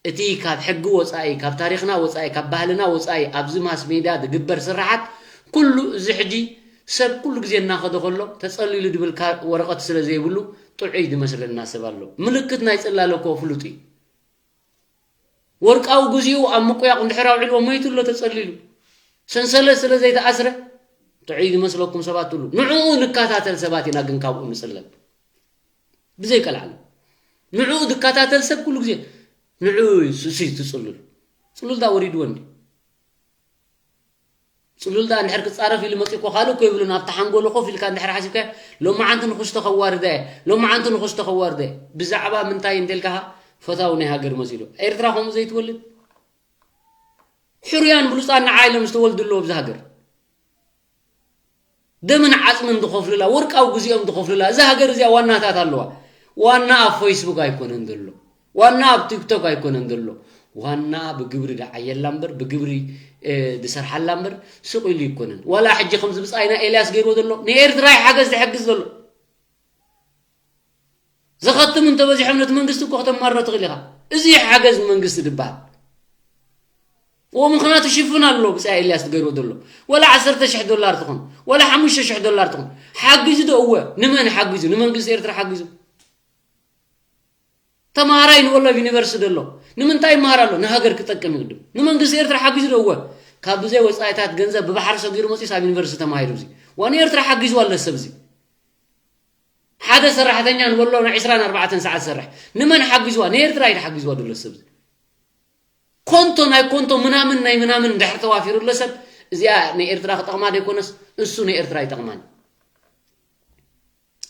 እቲ ካብ ሕጊ ወጻኢ፣ ካብ ታሪኽና ወጻኢ፣ ካብ ባህልና ወጻኢ ኣብዚ ማስ ሜድያ ዝግበር ስራሓት ኩሉ እዚ ሕጂ ሰብ ኩሉ ግዜ እናኸደ ከሎ ተጸሊሉ ድብል ካ-፣ ወረቐት ስለ ዘይብሉ ጥዑይ ዝመስለና ሰብ ኣሎ። ምልክት ናይ ጽላለ እኮ ፍሉጥ እዩ። ወርቃዊ ግዜኡ ኣብ ምቁያቕ እንድሕር ኣውዒልዎ መይቱ ኣሎ ተጸሊሉ። ሰንሰለት ስለ ዘይተኣስረ ጥዑይ ዝመስለኩም ሰባት ትብሉ። ንዕኡ ንከታተል ሰባት ኢና ግን ካብኡ ንጽለል። ብዘይ ቀልዓለም። ንዕኡ ዝከታተል ሰብ ኩሉ ግዜ ንዕኡ እዩ ስ-፣ ስ-፣ ትጽልሉ። ጽሉል ዳ ወሪድዎ እንዲ። ጽሉል ዳ እንድሕር ክጻረፍ ኢሉ መጺኡ እኮ ካልእ እኮ ይብሉን። ኣብቲ ሓንጎሉ ኮፍ ኢልካ እንድሕር ሓሲብካዮ፣ ሎማዓንቲ ንኽስቶ ከዋርዳ እየ፣ ሎማዓንቲ ንኽስቶ ከዋርዳ እየ። ብዛዕባ ምንታይ እንተልካ፣ ፈታዊ ናይ ሃገር መሲሉ። ኤርትራ ከምኡ ዘይትወልድ? ሕሩያን ብሉጻን ንዓ ኢሎም ዝተወልዱ ኣለዉ ኣብዚ ሃገር። ደምን ዓጽምን ዝኸፍሉላ፣ ወርቃዊ ግዜኦም ዝኸፍሉላ፣ እዛ ሃገር እዚኣ ዋናታት ኣለዋ። ዋና ኣብ ፌስቡክ ኣይኮነን ዘሎ። ዋና ኣብ ቲክቶክ ኣይኮነን ዘሎ። ዋና ብግብሪ ደዓየላ እምበር፣ ብግብሪ፣ እ፣ ዝሰርሓላ እምበር፣ ስቕ ኢሉ ኣይኮነን። ዋላ ሕጂ ከምዚ ብጻይና ኤልያስ ገይርዎ ዘሎ፣ ንኤርትራ እዩ ሓገዝ ዝሕግዝ ዘሎ። ዘኸትም እንተበዚሖም ነቲ መንግስቲ እኮ ከተማርሮ ትኽእል ኢኻ። እዚ እዩ ሓገዝ መንግስቲ ዝበሃል። እዎ፣ ምኽንያቱ ሽፍን ኣሎ ብጻይ ኤልያስ ትገይርዎ ዘሎ። ወላ ዓሰርተ ሽሕ ዶላር ትኹን፣ ወላ ሓሙሽተ ሽሕ ዶላር ትኹን። ሓጊዙ ዶ? እወ። ንመን ሓጊዙ? ንመንግስቲ ኤርትራ ሓጊዙ። ተማሃራይ ንበሎ ኣብ ዩኒቨርሲቲ ዘሎ። ንምንታይ ይመሃር ኣሎ? ንሃገር ክጠቅም ይቕድም። ንመንግስቲ ኤርትራ ሓጊዙ ዶ? እወ። ካብ ብዘይ ወፃኢታት ገንዘብ ብባሕሪ ሰጊሩ መፂኡስ ኣብ ዩኒቨርሲቲ ተማሂሩ። እዚ ዋ ንኤርትራ ሓጊዝዋ ኣሎ ሰብ። እዚ ሓደ ሰራሕተኛ ንበሎ ን ዕስራን ኣርባዕተን ሰዓት ዝሰርሕ ንመን ሓጊዝዋ? ንኤርትራ እዩ ሓጊዝዋ ዘሎ ሰብ። እዚ ኮንቶ ናይ ኮንቶ ምናምን ናይ ምናምን ድሕር ተዋፊሩ ኣሎ ሰብ። እዚኣ ንኤርትራ ክጠቕማ ዘይኮነስ እሱ ንኤርትራ ኣይጠቕማን።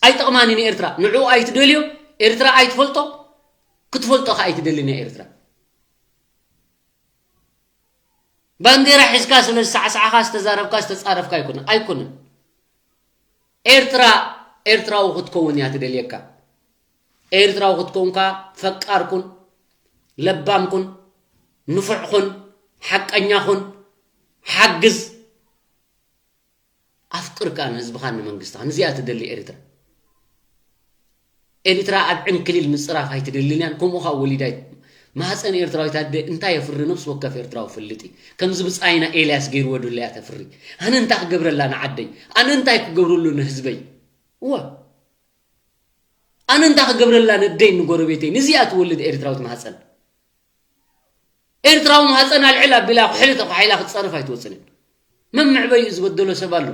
ኣይጠቕማን ንኤርትራ። ንዑ ኣይትደልዮ። ኤርትራ ኣይትፈልጦ። ክትፈልጦ ከ ኣይትደልን እያ ኤርትራ። ባንዴራ ሒዝካ ስለ ዝሳዕሳዕኻ ዝተዛረብካ ዝተጻረፍካ ኣይኮነ ኣይኮነን። ኤርትራ ኤርትራዊ ክትከውን እያ ትደልየካ። ኤርትራዊ ክትከውንካ ፈቃር ኩን፣ ለባም ኩን፣ ንፉዕ ኩን፣ ሓቀኛ ኩን፣ ሓግዝ፣ ኣፍቅር ከኣ ንህዝብኻን ንመንግስትኻን። እዚኣ ትደሊ ኤርትራ። ኤርትራ ኣብ ዕንክሊል ምጽራፍ ኣይትደልን እያን። ከምኡ ከኣ ወሊዳ ኣይት-፣ ማህፀን ኤርትራዊት ኣደ እንታይ የፍሪ ነፍሲ ወከፍ ኤርትራዊ ፈልጥ እዩ። ከምዚ ብጻይና ኤልያስ ገይርዎ ደሎ እያ ተፍሪ። ኣነ እንታይ ክገብረላ ንዓደይ? ኣነ እንታይ ክገብረሉ ንህዝበይ? እወ። ኣነ እንታይ ክገብረላ ነደይ ንጎረቤተይ? ንዚኣ ትወልድ ኤርትራዊት ማህፀን። ኤርትራዊ ማህፀን ኣልዕል ኣቢላ ኩሕሊ ተኳሒላ ክትፀርፍ ኣይትወፅን እያ። መምዕበይኡ ዝበደሎ ሰብ ኣሎ።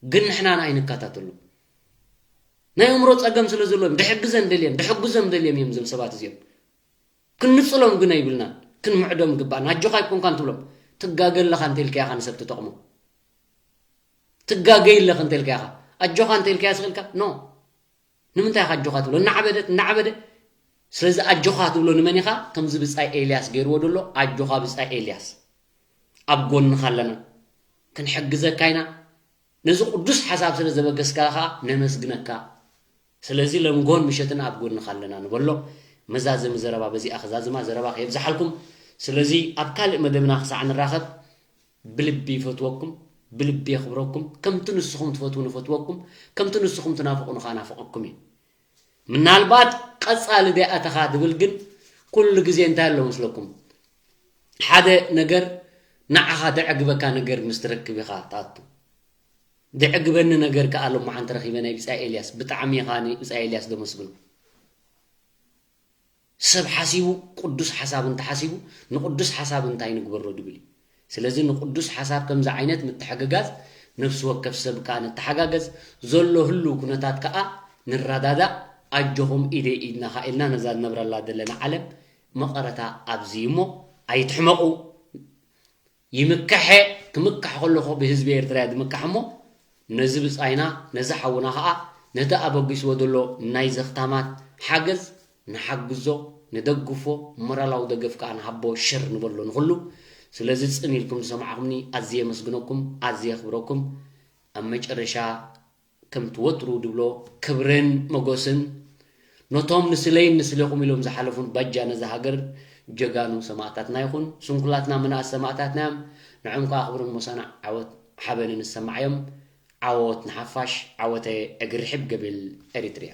ግን ንሕና ኣይንከታተሎ። ናይ ኣእምሮ ፀገም ስለ ዘለዎም ድሕግዘን ደልየን፣ ድሕግዞም ደልዮም እዮም እዞም ሰባት እዚኦም። ክንጽሎም ግን ኣይብልናን። ክንምዕዶም ግባእና። ኣጆኻ ኣይኮንካን ትብሎም። ትጋገ ኣለኻ እንተኢልካያ ኢኻ ንሰብ ትጠቕሞ። ትጋገይ ኣለኽ እንተኢልካያ ኢኻ። ኣጆኻ እንተኢልካያ ስኽኢልካ? ኖ። ንምንታይ ኢኻ ኣጆኻ ትብሎ? እናዓበደት፣ እናዓበደ። ስለዚ ኣጆኻ ትብሎ ንመን ኢኻ? ከምዚ ብጻይ ኤልያስ ገይርዎ ደሎ፣ ኣጆኻ ብጻይ ኤልያስ። ኣብ ጎንኻ ኣለና። ክንሕግዘካ ኢና። ነዚ ቅዱስ ሓሳብ ስለ ዘበገስካ ኸኣ ነመስግነካ። ስለዚ ለምጎን ምሸትን ኣብ ጎንኻ ኣለና ንበሎ። መዛዘሚ ዘረባ በዚኣ ክዛዝማ ዘረባ ከየብዝሓልኩም። ስለዚ ኣብ ካልእ መደብና ክሳዕ ንራኸብ ብልቢ ይፈትወኩም፣ ብልቢ የኽብረኩም። ከምቲ ንስኹም ትፈትዉ ንፈትወኩም፣ ከምቲ ንስኹም ትናፍቑ ንኸኣ ናፍቐኩም እዩ። ምናልባት ቀጻሊ ደይ ኣተኻ ድብል ግን ኩሉ ግዜ እንታይ ኣሎ መስለኩም? ሓደ ነገር ንዓኻ ደዕግበካ ነገር ምስ ትረክብ ኢኻ ትኣቱ። ደዕግበኒ ነገር ከኣ ሎማዓንቲ ረኺበ ናይ ብጻይ ኤልያስ። ብጣዕሚ ኢኻ ንብጻይ ኤልያስ ደመስግኖ። ሰብ ሓሲቡ ቅዱስ ሓሳብ እንተሓሲቡ ንቅዱስ ሓሳብ እንታይ ንግበሮ ድብል እዩ። ስለዚ ንቅዱስ ሓሳብ ከምዚ ዓይነት ምትሕግጋዝ ነፍሲ ወከፍ ሰብ ከኣ ንተሓጋገዝ ዘሎ ህልው ኩነታት ከኣ ንረዳዳእ ኣጆኹም ኢደይ ኢድና ከኣ ኢልና ነዛ ንነብረላ ዘለና ዓለም መቐረታ ኣብዚ እዩ እሞ ኣይትሕመቑ። ይምከሐ ክምካሕ ከለኹ ብህዝቢ ኤርትራ እያ ዝምካሕ እሞ ነዚ ብጻይና ነዚ ሓውና ኸኣ ነቲ ኣበጊስዎ ዘሎ ናይ ዘኽታማት ሓገዝ ንሓግዞ ንደግፎ ሞራላዊ ደገፍ ከኣ ንሃቦ ሽር ንበሎ ንኹሉ ስለዚ ጽን ኢልኩም ዝሰማዕኹምኒ ኣዝየ የመስግነኩም ኣዝየ የኽብረኩም ኣብ መጨረሻ ከምቲ ወትሩ ድብሎ ክብርን መጎስን ነቶም ንስለይን ንስሌኹም ኢሎም ዝሓለፉን ባጃ ነዛ ሃገር ጀጋኑ ሰማእታትና ይኹን ስንኩላትና ምንኣስ ሰማእታትና እዮም ንዕም ከዓ ክብርን ሞሳና ዓወት ሓበንን ዝሰማዓዮም ዓወት ንሓፋሽ ዓወተ እግሪ ሕብ ገብል ኤሪትርያ